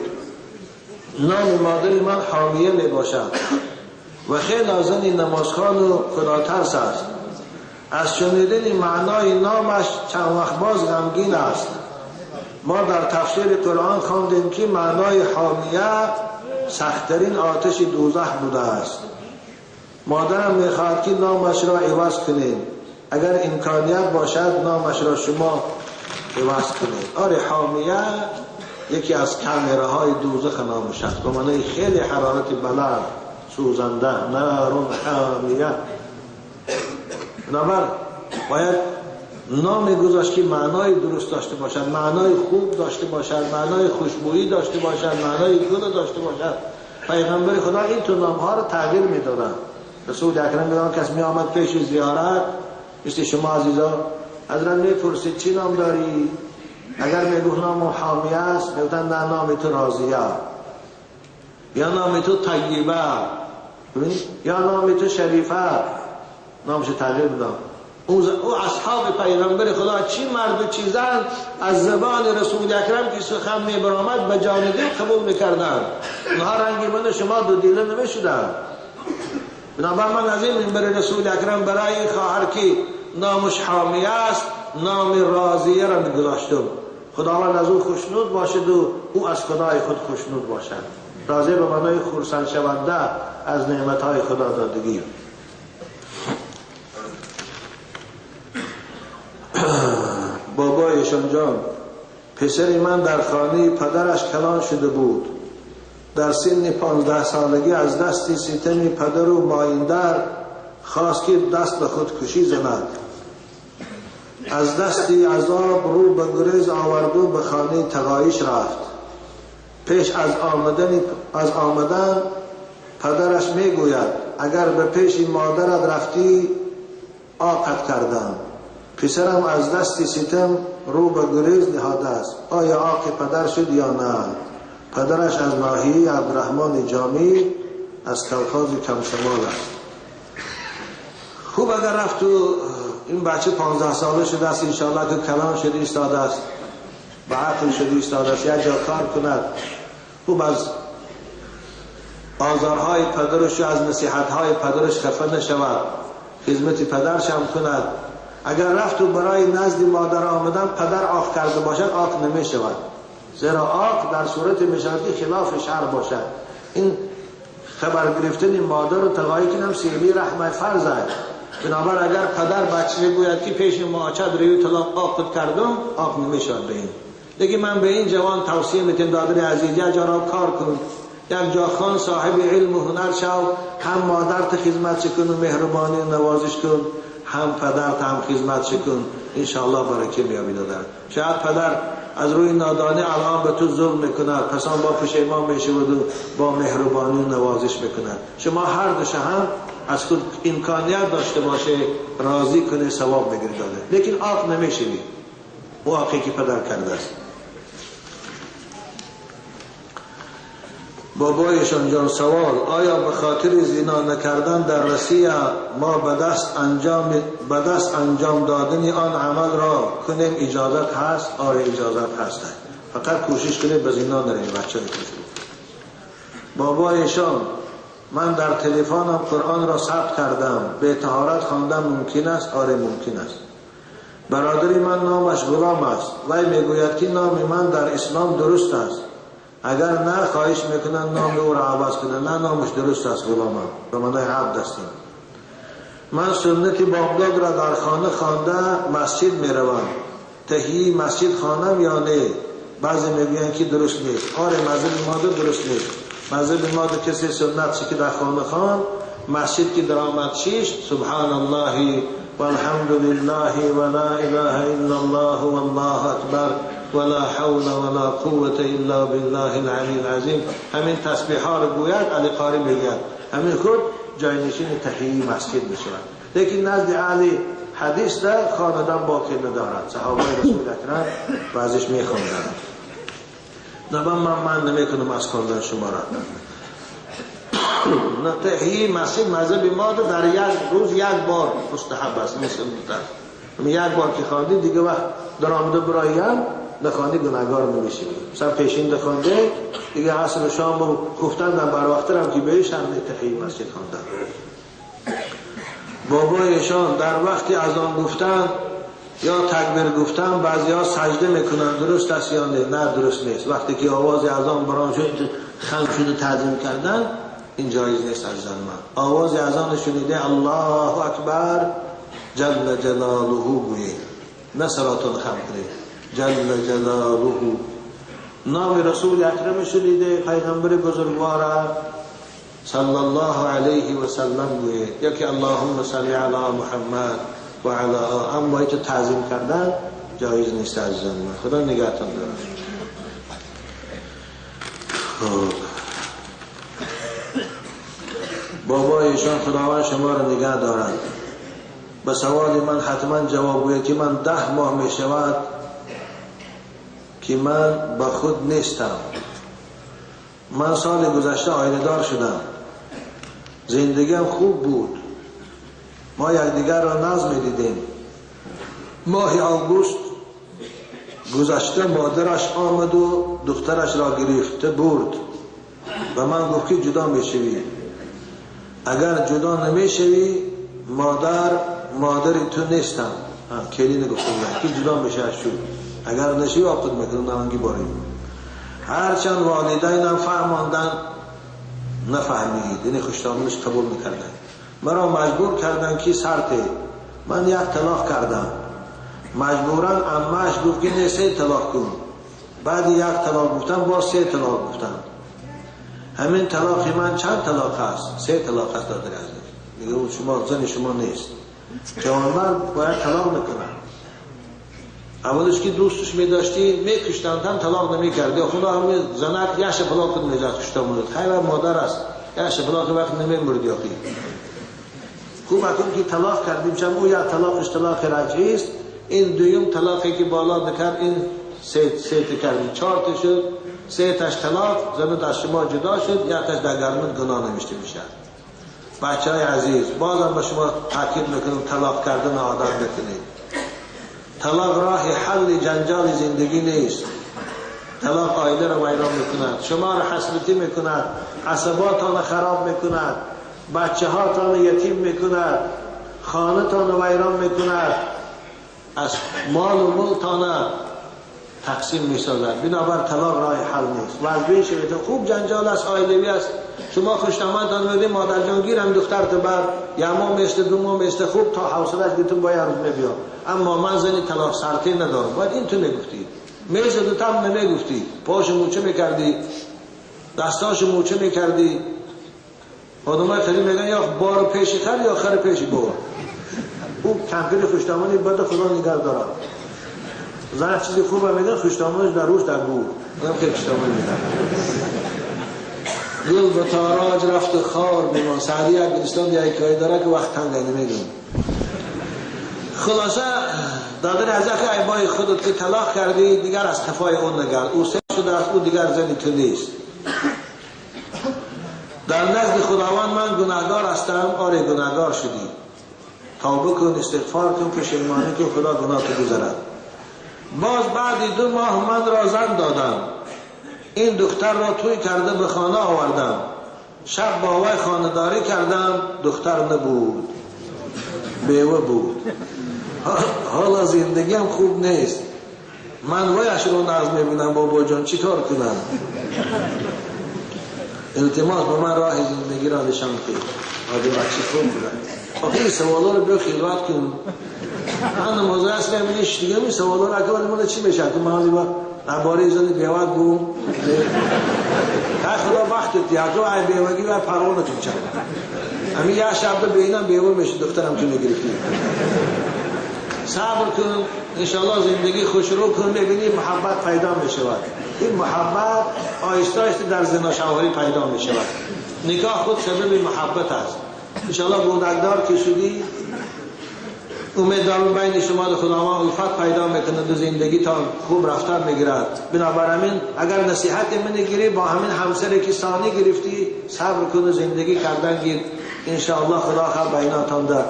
نام مادر من حامیه می باشد و خیلی زن نمازخوان و خداترس است. از شنیدن معنای نامش چند وقت باز غمگین است. ما در تفسیر قرآن خواندیم که معنای حامیه سختترین آتش دوزخ بوده است. مادرم میخواهد که نامش را عوض کنیم. اگر امکانیت باشد نامش را شما عوض کنید. آره، حامیه یکی از کمره های دوزخ نامش است، به معنای خیلی حرارت بلند، سوزنده، نار حامیه. بنابر باید نام گذاشت که معنای درست داشته باشد، معنای خوب داشته باشد، معنای خوشبویی داشته باشد، معنای گل داشته باشد. پیغمبر خدا این تو نامها را تغییر میدادند. رسول اکرم میگن کس می آمد پیش زیارت، مثل شما عزیزا، حضرت میپرسید چی نام داری؟ اگر میگفت نام حامیه است، میگفتن نه، نام تو راضیه، یا نام تو طیبه، یا نام تو شریفه. نامش تغییر میداد. او اصحاب پیغمبر خدا چی مرد و چی زن از زبان رسول اکرم که سخن میبرآمد به جان دل قبول میکردند. اونها رنگی من شما دو دیله نمیشدند. بنابر من از این منبر رسول اکرم برای خواهر که نامش حامیه است نام راضیه را میگذاشتم. خداوند از او خوشنود باشد و او از خدای خود خوشنود باشد. راضیه به معنای خرسند شونده از نعمتهای خدا دادگی. بابایشان جان، پسر من در خانه پدرش کلان شده بود. در سن 15 سالگی از دست ستم پدر و مایندر خواست که دست به خودکشی زند. از دست عذاب رو به گریز آورد و به خانه تقایش رفت. پیش از آمدن پدرش میگوید اگر به پیش مادرت رفتی آقت کردم. پسرم از دست ستم رو به گریز نهاده است. آیا آق پدر شد یا نه؟ پدرش از ناحیه عبدالرحمن جامی از کلخاز کمشمال است. خوب اگر رفت و این بچه 15 ساله شده است، انشاءالله که کلان شده ایستاده است، به عقل شده ایستاده است، یک جا کار کند، خوب از آزارهای پدرش و از نصیحتهای پدرش خفه نشود، خدمت پدرش هم کند. اگر رفت و برای نزد مادر آمدن پدر آق کرده باشد، آق نمی شود. زیرا آق در صورت می شود که خلاف شرع باشد. این خبر گرفتن مادر و تقایی کنم سیلی رحمه فرض است. بنابر اگر پدر بچه گوید که پیش ماچد روی طلاق آق کردم، آق نمی شود به این. دیگه من به این جوان توصیه میتیم دادر عزیز، یک جا را کار کن، یک جا خان صاحب علم و هنر شو، هم مادرت خدمت کن و مهربانی و نوازش کن، هم پدرت هم خدمت کن، انشاءالله برکه میابی دادر. شاید پدر از روی نادانی الان به تو ظلم میکند، پس آن با پشیمان میشود و با مهربانی و نوازش میکند. شما هر دو هم از خود امکانیت داشته باشه راضی کنه ثواب بگیره داده، لیکن عاق نمیشوی او عاقی که پدر کرده است. بابایشان جان سوال: آیا به خاطر زنا نکردن در روسیه ما به دست انجام دادن آن عمل را کنیم اجازت هست؟ آره اجازت هست، فقط کوشش کنیم به زنا نریم بچه کوشش. بابایشان من در تلفنم قرآن را ثبت کردم، به طهارت خواندن ممکن است؟ آره ممکن است. برادری من نامش غلام است، وی میگوید که نام من در اسلام درست است، اگر نه خواهش میکنن نام او را عوض کنن. نه نامش درست است، غلامم به معنای عبد هستیم. من سنت بامداد را در خانه خوانده مسجد میروم، تهیه مسجد خوانم یا نه؟ بعضی میگویند که درست نیست. آره مذهب ما درست نیست. مذهب ما کسی سنت که در خانه خوان، مسجد که درآمد شیش سبحان الله والحمد لله ولا اله الا الله والله اکبر ولا حول ولا قوة الا بالله العلی العظیم، همین تسبیح ها رو گوید، علی قاری میگوید، همین خود جاینشین تحیه مسجد میشود. لیکن نزد اهل حدیث ده خواندن باقی ندارد، صحابه رسول اکرم بعضیش میخواندند. نه من نمیکنم از خواندن شما را. نه تحیه مسجد مذهب ما در یک روز یک بار مستحب است، مثل یک بار که خواندی دیگه وقت در آمده برایم نخواندی گناهگار نمیشی. مثلا پیشین دخوانده دیگه عصر و شام و گفتن در بر وقت هم که بهش هم تحیه مسجد خواندن. بابایشان در وقتی اذان گفتن یا تکبیر گفتن بعضی ها سجده میکنن، درست است یا نه؟ نه درست نیست. وقتی که آواز اذان بران شد خم شده تعظیم کردن، این جایز نیست عزیزان من. آواز اذان شنیده الله اکبر جل جلاله گویید، نه سراتون خم کنید، جل جلاله. نام رسول اکرم شنیده پیغمبر بزرگوار صلی الله علیه و سلم گویید، یا که اللهم صل علی محمد و علی آل. اما تو تعظیم کردن جایز نیست عزیزان من. خدا نگهتان دارد. خب بابایشان خداوند شما را نگه دارد. به سوال من حتما جواب گوید که من 10 ماه می شود که من با خود نیستم. من سال گذشته عائله دار شدم، زندگیم خوب بود، ما یکدیگر را نظم می دیدیم. ماه آگوست گذشته مادرش آمد و دخترش را گرفته برد و من گفت که جدا می شوی، اگر جدا نمی شوی مادر تو نیستم. کلی نگفتم که جدا میشه از شد، اگر نشوی عقد میکنم نمانگی باری. هرچند والدینم فهماندن نفهمید، یعنی خوشتامنش قبول میکردن، مرا مجبور کردن که سرته. من یک طلاق کردم، مجبورا عمه‌اش گفت که نه 3 طلاق کن. بعد یک طلاق گفتم، باز 3 طلاق گفتم. همین طلاق من چند طلاق است؟ 3 طلاق است. دادر عزیز میگه اون شما زن شما نیست، جوانمرد باید طلاق نکنه. اولش که دوستش میداشتی میکشتند هم طلاق نمیکردی، خدا همین زنک یه شپلاق نجات کشته بود، خیر مادر است یه شپلاق وقت نمیمردی. آخی خوب اکنون که طلاق کردیم، چون او یا طلاقش طلاق رجعی است، این دویم طلاقی که بالا نکرد، این سه کردیم 4 تا شد، 3 تاش طلاق، زن از شما جدا شد، 1 تاش در گرمت گناه نوشته میشه. بچه های عزیز بازم به شما تاکید میکنم طلاق کردن عادت بکنید. طلاق راه حل جنجال زندگی نیست. طلاق عائله را ویران میکند، شما را حسرتی میکند، عصباتان خراب میکند، بچه هاتان یتیم میکند، خانه تان ویران میکند، از مال و ملتان تقسیم میسازد. بنابر طلاق راه حل نیست. وضعی شوید خوب جنجال است، عائلوی است، شما خوشنامتان میدید مادر جان گیرم دخترت بر یه ماه میشته 2 ماه میشته، خوب تا حوصله‌اش گیرتون باید روز میبیا. اما من زنی طلاق سرتی ندارم. باید این تو میگفتی، میزد تم نمیگفتی، پاش موچه میکردی، دستاش موچه میکردی. آدمای خیلی میگن یا بار پیش خر یا خر پیش بار. او کمپیر خوشدامانی بد خدا نگه دارد. زن چیزی خوبه میگن خوشدامانش در روش در گور. آدم خیلی خوشدامانی میگن. گل به تاراج رفت و خار بمان. سعدی یک گلستان یک حکایت داره که وقت تنگ نمیدونم. خلاصه دادر از که ایبای خودت که طلاق کردی دیگر از قفای اون نگرد، او سه شده است، او دیگر زنی تو نیست. در نزد خداوند من گناهگار هستم. آره گناهگار شدی، توبه کن، استغفار کن، پشیمانی کن، خدا گناه تو گذرد. باز بعد 2 ماه من را زن دادم، این دختر را توی کرده به خانه آوردم، شب با وی خانه داری کردم، دختر نبود، بیوه بود. حالا زندگیم خوب نیست، من ویش رو نغز میبینم، بابا جان چی کار کنم؟ التماس به من راه زندگی را نشان ده. آده بچه خوب بودن. آخه این سوالا رو بیا خلوت کن. من نمازه اصلا میگه دیگه این سوالا رو اگه ولی چی میشه؟ که من حالی با درباره زن بیوت بوم. تا خدا وقت دیگه تو ای بیوگی و پروانه تو چند. همین یه شب به اینم بیوه میشه دخترم تو میگرفتی. صبر کن، انشالله زندگی خوش رو کن، میبینی محبت پیدا میشود. این محبت آهسته آهسته در زنا شوهری پیدا میشود. نکاح خود سبب محبت است. انشالله بودکدار که شدی، امید دارم بین شما و خداوند الفت پیدا میکنه و زندگی تا خوب رفتار میگیرد. بنابراین اگر نصیحت من گیری، با همین همسری که ثانی گرفتی صبر کن و زندگی کردن گیر، انشالله خدا خیر بیناتان ده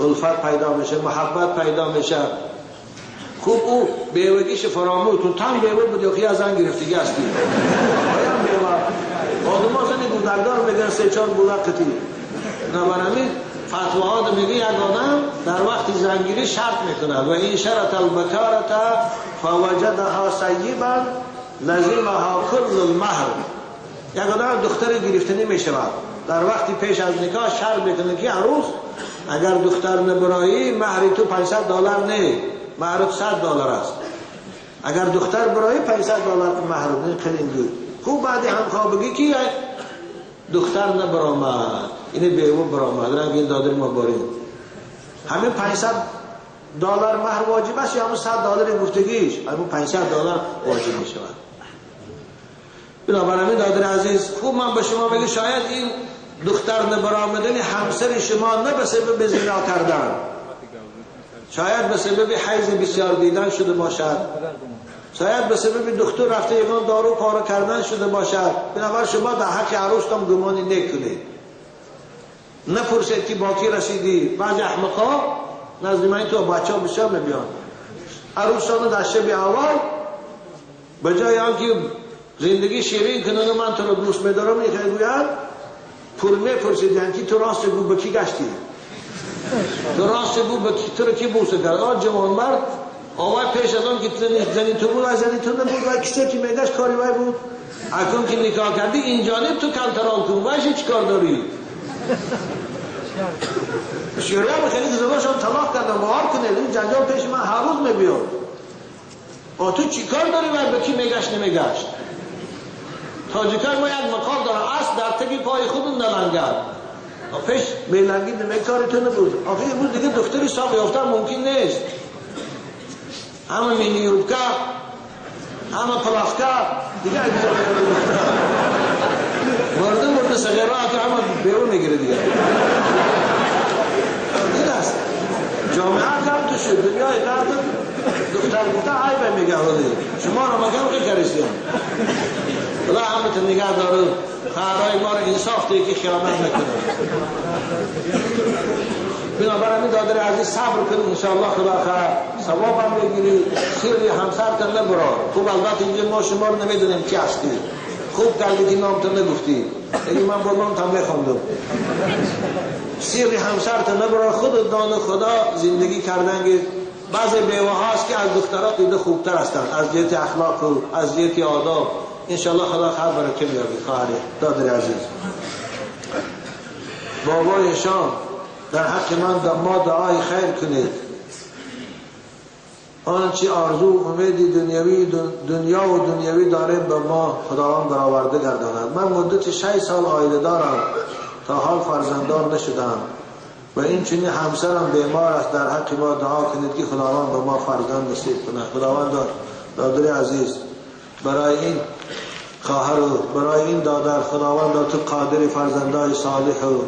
الفت پیدا میشه، محبت پیدا میشه. خوب او بیوگیش فراموش کن، تن بیوه بود یا خیلی زن گرفتگی هستی. آیم بیوه آدم ها زنی بودکدار میگن 3-4 بودک قطی. بنابراین فتواها میگه یک آدم در وقت زنگیری شرط میکند و این شرط البکارت فوجدها سیبا لزمها کل المهر. یک آدم دختر گرفته نمیشود، در وقتی پیش از نکاح شرط میکنه که عروس اگر دختر نبرایی مهر تو $500 نه، مهر تو $100 است. اگر دختر برایی $500 مهر نه، خیلی بود. خوب بعد همخوابگی که دختر نبرآمد، اینه بیوه برآمد، رنگ این دادر ما باریم. همین $500 مهر واجب است یا همون $100 گفتگیش؟ همون $500 واجب می شود. بنابراین دادر عزیز، خوب من به شما میگه شاید این دختر نبرآمدن همسر شما نه به سبب زنا کردن، شاید به سبب حیض بسیار دیدن شده باشد، شاید به سبب دکتر رفته یگان دارو پاره کردن شده باشد. بنابراین شما در حق عروستان گمانی نکنید، نپرسید که با کی رسیدی. بعضی احمقا نزد من تو بچه ها بسیار میبیان، عروسان در شب اول به جای آنکه زندگی شیرین کنند و من تو رو دوست میدارم میگوید پر میپرسید که تو راست بگو به کی گشتی، تو راست بگو به کی، تو رو کی بوسه کرد. آن جوان مرد آوای پیش از آن که زنی تو بود، از زنی تو نبود و کسی که میگشت کاری وای بود. اکنون که نکاح کردی این جانب تو کنترل کن، وایش چی کار داری؟ بسیاری هم خیلی زناشون طلاق کردن، باور کنید این جنجال پیش من هر روز میبیاد. آ تو چی کار داری و به کی میگشت نمیگشت؟ تاجیکای ما یک مقال داره، اصل در تگی پای خودون نلنگد. پیش میلنگید نمی کاری تو نبود. آخه یه روز دیگه دختری ساق یافتن ممکن نیست. همه مینی یوبکا، همه پلافکا دیگه اگه مرده مرده صغیره که همه بیرون میگیره دیگه. این است جامعه کم تو شد دنیای غرب دختر گفته عیبه میگه شما رو مگم که کریستیان. خدا همتون نگه داره، خواهرای ما رو انصاف ده که خیانت نکنه. بنابراین دادر عزیز صبر کن، انشاءالله خدا خیر ثواب هم بگیری، سیر همسرتون نبرا. خوب البته اینجا ما شما رو نمیدونیم کی هستی، خوب کردی که نامتون نگفتی، یعنی من با نامتون میخوندم. سیر همسرتون نبرا، خود دان خدا زندگی کردن. بعضی بیوه هاست که از دخترها دیده خوبتر هستند، از جهت اخلاق و از جهت آداب. انشاءالله خدا خیر برکه میاره. خواهر دادر عزیز، بابای شام در حق من ما دعای خیر کنید. آنچه آرزو امید دنیوی دنیا و دنیوی داریم به ما خداوند برآورده گرداند. من مدت 6 سال عایله دارم، تا حال فرزنددار نشدم و این چنین همسرم بیمار است. در حق ما دعا کنید که خداوند به ما فرزند نصیب کند. خداوند دادر عزیز، برای این خواهر برای این دادر خداوند تو قادر فرزندای صالح و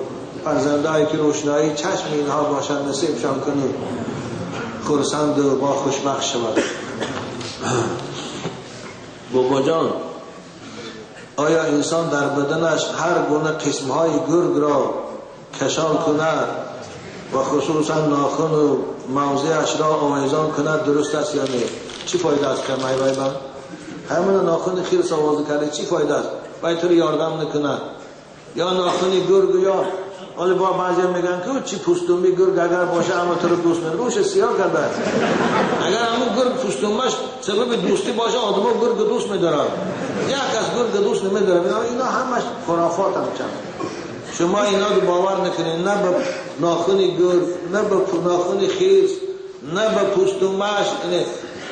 فرزندایی که روشنایی چشم اینها باشند نصیبشان کنی، خرسند و با خوشبخت شود. بابا جان، آیا انسان در بدنش هر گونه قسمهای گرگ را کشان کند و خصوصا ناخن و موضعش را آویزان کند درست است یا نه؟ چی فایده است که مای من همون ناخن خیرس آوازه کرده چی فایده است؟ باید تو رو یاردم نکند. یا ناخن گرگ یا حالا با بعضی میگن که چی پوستومی گرگ اگر باشه اما تو رو دوست میداره، روش سیاه کرده. اگر همون گرگ پوستومش سبب دوستی باشه آدم‌ها گرگ دوست میدارن، یک از گرگ دوست نمیداره. اینا همش خرافات هم چند. شما اینا رو باور نکنید، نه به ناخن گرگ، نه به ناخن خیز، نه به پوستومش،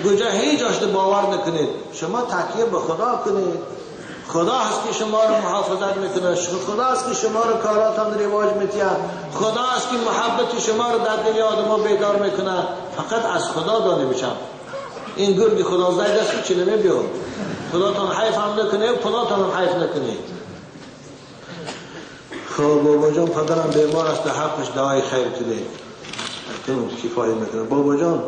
گوجه هیچ آشت باور نکنید. شما تکیه به خدا کنید. خدا هست که شما رو محافظت میکنه، خدا هست که شما رو کاراتان رواج میتید، خدا هست که محبت شما رو در دل آدم‌ها بیدار میکنه. فقط از خدا دانه میشم. این گرگ خدا زاید است که چی نمیبیاد. خداتان حیف هم نکنه و پولاتان هم حیف نکنه. خب بابا جان، پدرم بیمار است، در حقش دعای خیر کنید. کفایه میکنه. بابا جان،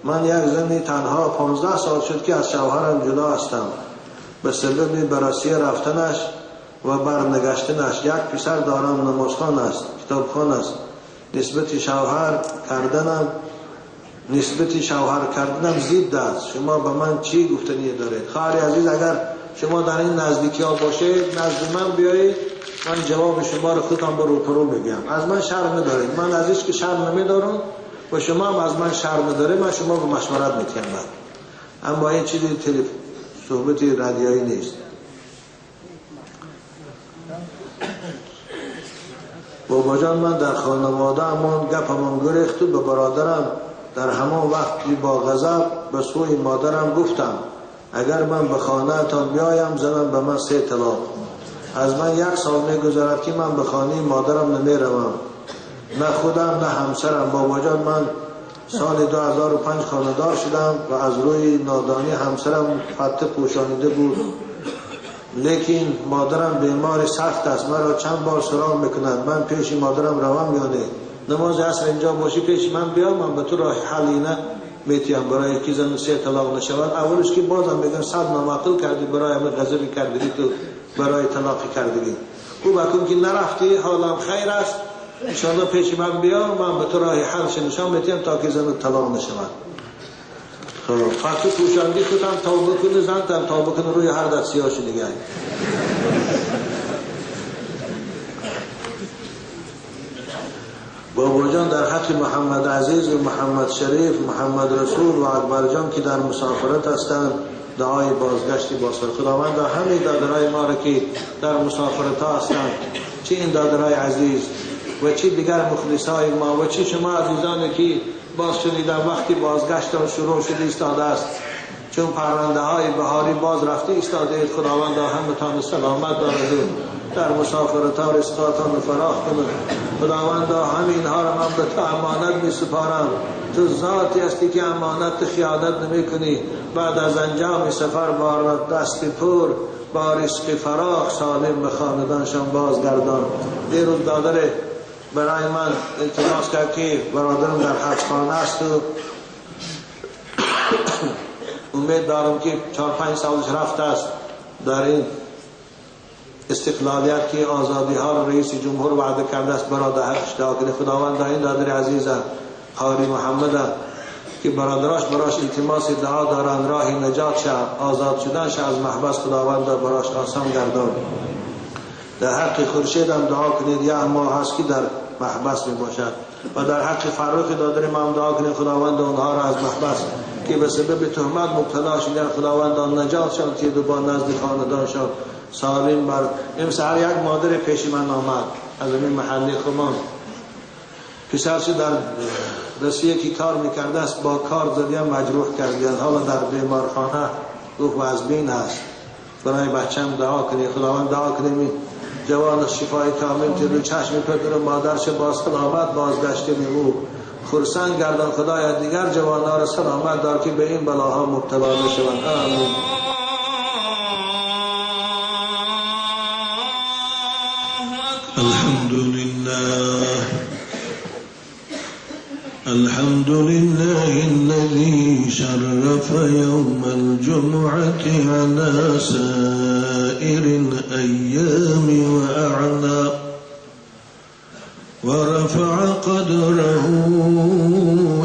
من یک زنی تنها 15 سال شد که از شوهرم جدا هستم. به سبب بررسی رفتنش و برنگشتنش. یک پسر دارم، نمازخوان است، کتابخوان است. نسبت شوهر کردنم ضد است. شما به من چی گفتنی دارید؟ خواهر عزیز، اگر شما در این نزدیکی ها باشید نزد من بیایید، من جواب شما رو خودم با روپرو میگم. از من شرم ندارید، من از هیچ که شرم نمیدارم و شما هم از من شرم ندارید. من شما رو مشورت میتیم. اما این چیزی تلفن صحبت رادیویی نیست. بابا جان، من در خانواده همان گپمان گریخت و به برادرم در همان وقت با غضب به سوی مادرم گفتم اگر من به خانه تان بیایم زنم به من 3 طلاق. از من 1 سال میگذرد که من به خانه مادرم نمیروم، نه خودم نه همسرم. بابا جان، من سال 2005 خانه‌دار شدم و از روی نادانی همسرم پته پوشانیده بود، لیکن مادرم بیمار سخت است، مرا چند بار سراغ میکند. من پیش مادرم روم یا نه؟ نماز عصر اینجا باشی پیش من بیا، من به تو راه حلی نه میتیم برای که زن 3 طلاق نشود. اولش که بازم میگن 100 نامعقول کردی، برای همه غضبی کردی، تو برای طلاق کردی. او بکن که نرفتی، حالم خیر است، انشاءالله پیش من بیا، من به تو راه حلش نشان میتیم تا که زن طلاق نشود. خب فقط پوشاندی خودم توبه کنه، زن تم توبه کنه، روی هر دست سیاه شده دیگه. بابا جان، در حق محمد عزیز و محمد شریف، محمد رسول و اکبر جان که در مسافرت هستند دعای بازگشتی باسر. خداوند همه دادرای ما را که در مسافرت ها هستند، چه این دادرای عزیز و چه دیگر مخلصای ما و چه شما عزیزانی که باز شنیدن وقتی بازگشتان شروع شده ایستاده است، چون پرنده های بهاری باز رفته ایستاده اید. خداوند همتان سلامت دارد و در مسافرت ها رزقاتان فراخ کند. خداوند همینها را من به تو امانت می سپارم. تو ذاتی هستی که امانت خیانت نمی کنی. بعد از انجام سفر با دست پر با رزق فراخ سالم به خاندانشان بازگردان. دیروز دادر برای من التماس کرد که برادرم در حبسخانه است و امید دارم که 4-5 سالش رفته است در این استقلالیت که آزادی ها رو رئیس جمهور وعده کرده است برادر حقش دعا کنه. خداوند این دادر عزیزم قاری محمد که برادراش براش التماس دعا دارند راه نجات شه، آزاد شدن شه از محبس، خداوند براش آسان گردان. در حق خورشید هم دعا کنید، یه ماه هست که در محبس می باشد. و در حق فرخ دادر ما هم دعا کنید خداوند آنها را از محبس که به سبب تهمت مبتلا شدن خداوند آن نجات شان تید و با نزد خاندانشان سالم بر. امسال یک مادر پیش من آمد از این محله خمان، پسرش در رسیه که کار میکرده است با کار زدیم مجروح کردن، حالا در بیمارخانه گفت و از بین هست. برای بچم دعا کنی، خداوند دعا کنیم جوان شفای کامل تید و چشم پدر و مادرش با سلامت بازگشته او خرسند گردان. خدایا دیگر جوانها را سلامت دار که به این بلاها مبتلا نشوند. آمین. الحمد لله الحمد لله الذي شرف يوم الجمعة على سائر الأيام وأعلى ورفع قدره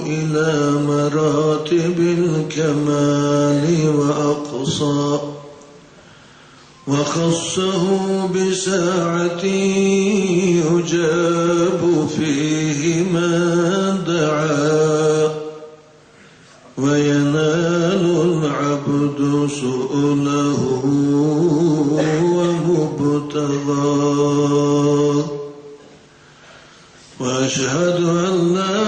إلى مراتب الكمال وأقصى وخصه بساعة يجاب فيه من دعا وينال العبد سؤله ومبتغاه. وأشهد أن لا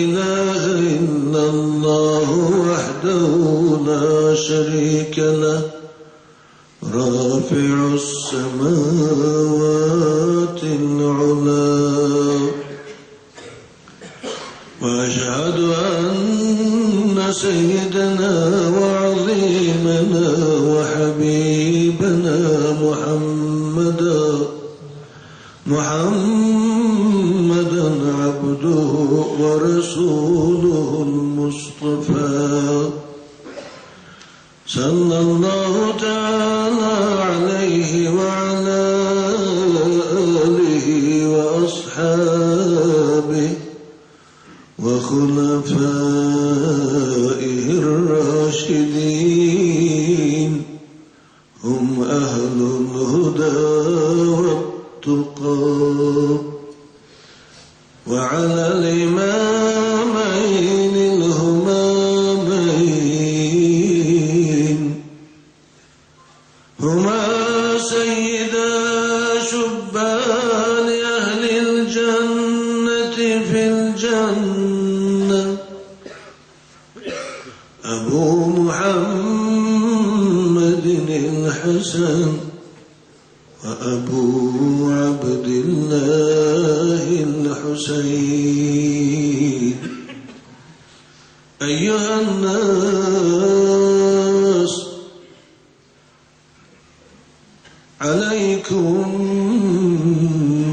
إله إلا الله وحده لا شريك له رافع السماوات العلا. وأشهد أن سيدنا وعظيمنا وحبيبنا محمدا عبده ورسوله المصطفى صلى الله تعالى عليه وعلى آله وأصحابه وخلفائه الراشدين هم أهل الهدى والتقى. وعلى الإمامين الهمامين هما سيدا شبان أهل الجنة في الجنة أبو محمد الحسن وأبو عبد الله الحسين. أيها الناس، عليكم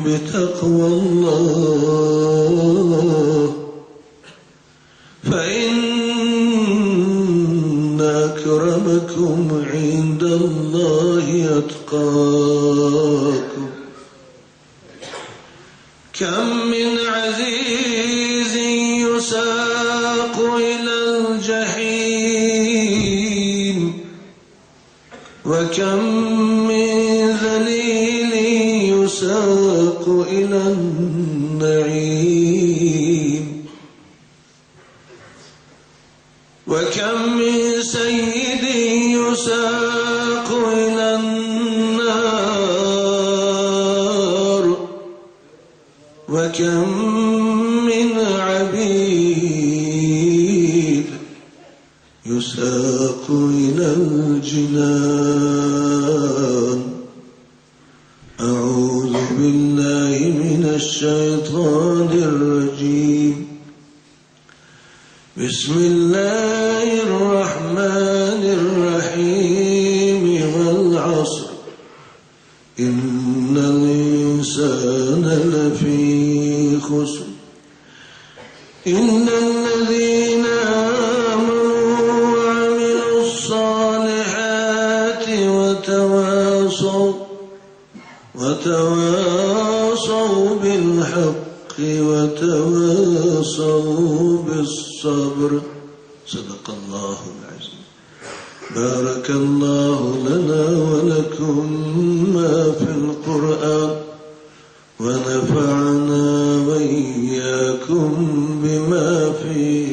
بتقوى الله، فإن أكرمكم عند الله أتقاكم. كم من عزيز يساق إلى الجحيم، وكم من ذليل يساق إلى النعيم، وكم من سيد يساق إلى النار، وكم من عبيد يساق إلى الجنان. أعوذ بالله من الشيطان الرجيم. بسم الله الرحمن الرحيم. والعصر، إن الإنسان لفي خسر إلا الذين آمنوا وعملوا الصالحات وتواصوا بالحق وتواصوا بالصبر. صدق الله العظيم. بارك الله لنا ولكم ما في القرآن ونفعنا وإياكم بما فيه.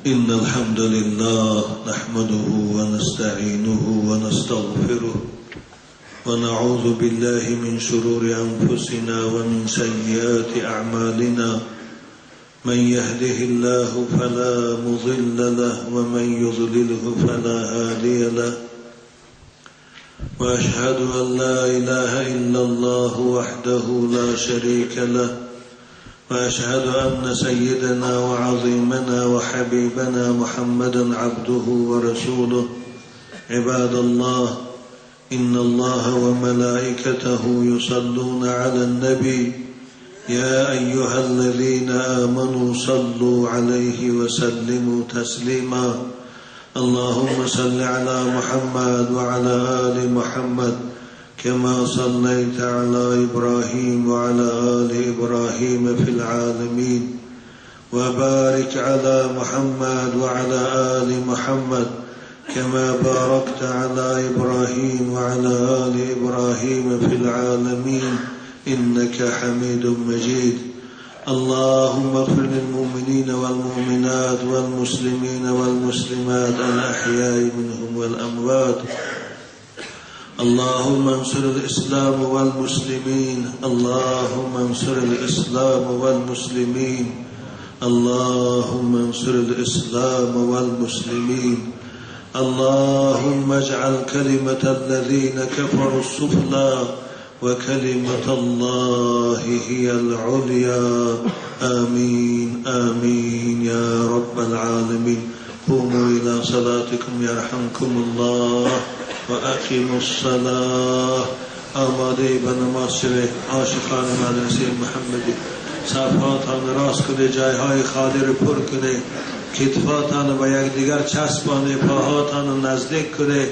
إن الحمد لله نحمده ونستعينه ونستغفره ونعوذ بالله من شرور أنفسنا ومن سيئات أعمالنا. من يهده الله فلا مضل له ومن يضلله فلا هادي له. وأشهد أن لا إله إلا الله وحده لا شريك له وأشهد أن سيدنا وعظيمنا وحبيبنا محمدا عبده ورسوله. عباد الله، إن الله وملائكته يصلون على النبي يا أيها الذين آمنوا صلوا عليه وسلموا تسليما. اللهم صل على محمد وعلى آل محمد كما صليت على إبراهيم وعلى آل إبراهيم في العالمين، وبارك على محمد وعلى آل محمد كما باركت على إبراهيم وعلى آل إبراهيم في العالمين إنك حميد مجيد. اللهم اغفر للمؤمنين والمؤمنات والمسلمين والمسلمات الأحياء منهم والأموات. اللهم انصر الإسلام والمسلمين، اللهم انصر الإسلام والمسلمين، اللهم انصر الإسلام والمسلمين. اللهم اجعل كلمة الذين كفروا السفلى وكلمة الله هي العليا. آمين آمين يا رب العالمين. قوموا إلى صلاتكم يرحمكم الله وأقيموا الصلاة. آماده به نماز شوید عاشقان مدرسه محمدی. صفحاتان راست کنه، جایهای خالی رو پر کنه، کتفاتان به یکدیگر چسبانه، پاهاتان نزدیک کنه.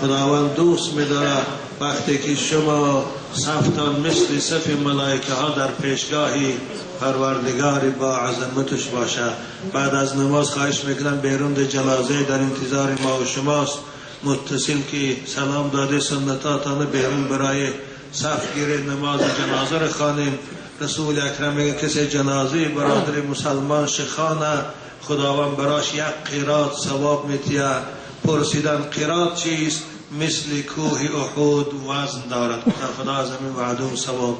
خداوند دوست می‌داره وقتی که شما صفتان مثل صف ملائکه ها در پیشگاهی پروردگار با عظمتش باشه. بعد از نماز خواهش میکنم بیرون جنازه در انتظار ما و شماست. متصل که سلام داده سنتاتان بیرون برای صف گیره نماز جنازه را خوانیم. رسول اکرم میگه کسی جنازه برادر مسلمان شخانه خداوند براش یک قیراط ثواب میتیه. پرسیدن قیراط چیست؟ مثل کوه احد وزن دارد. خدا از همین وعده و ثواب.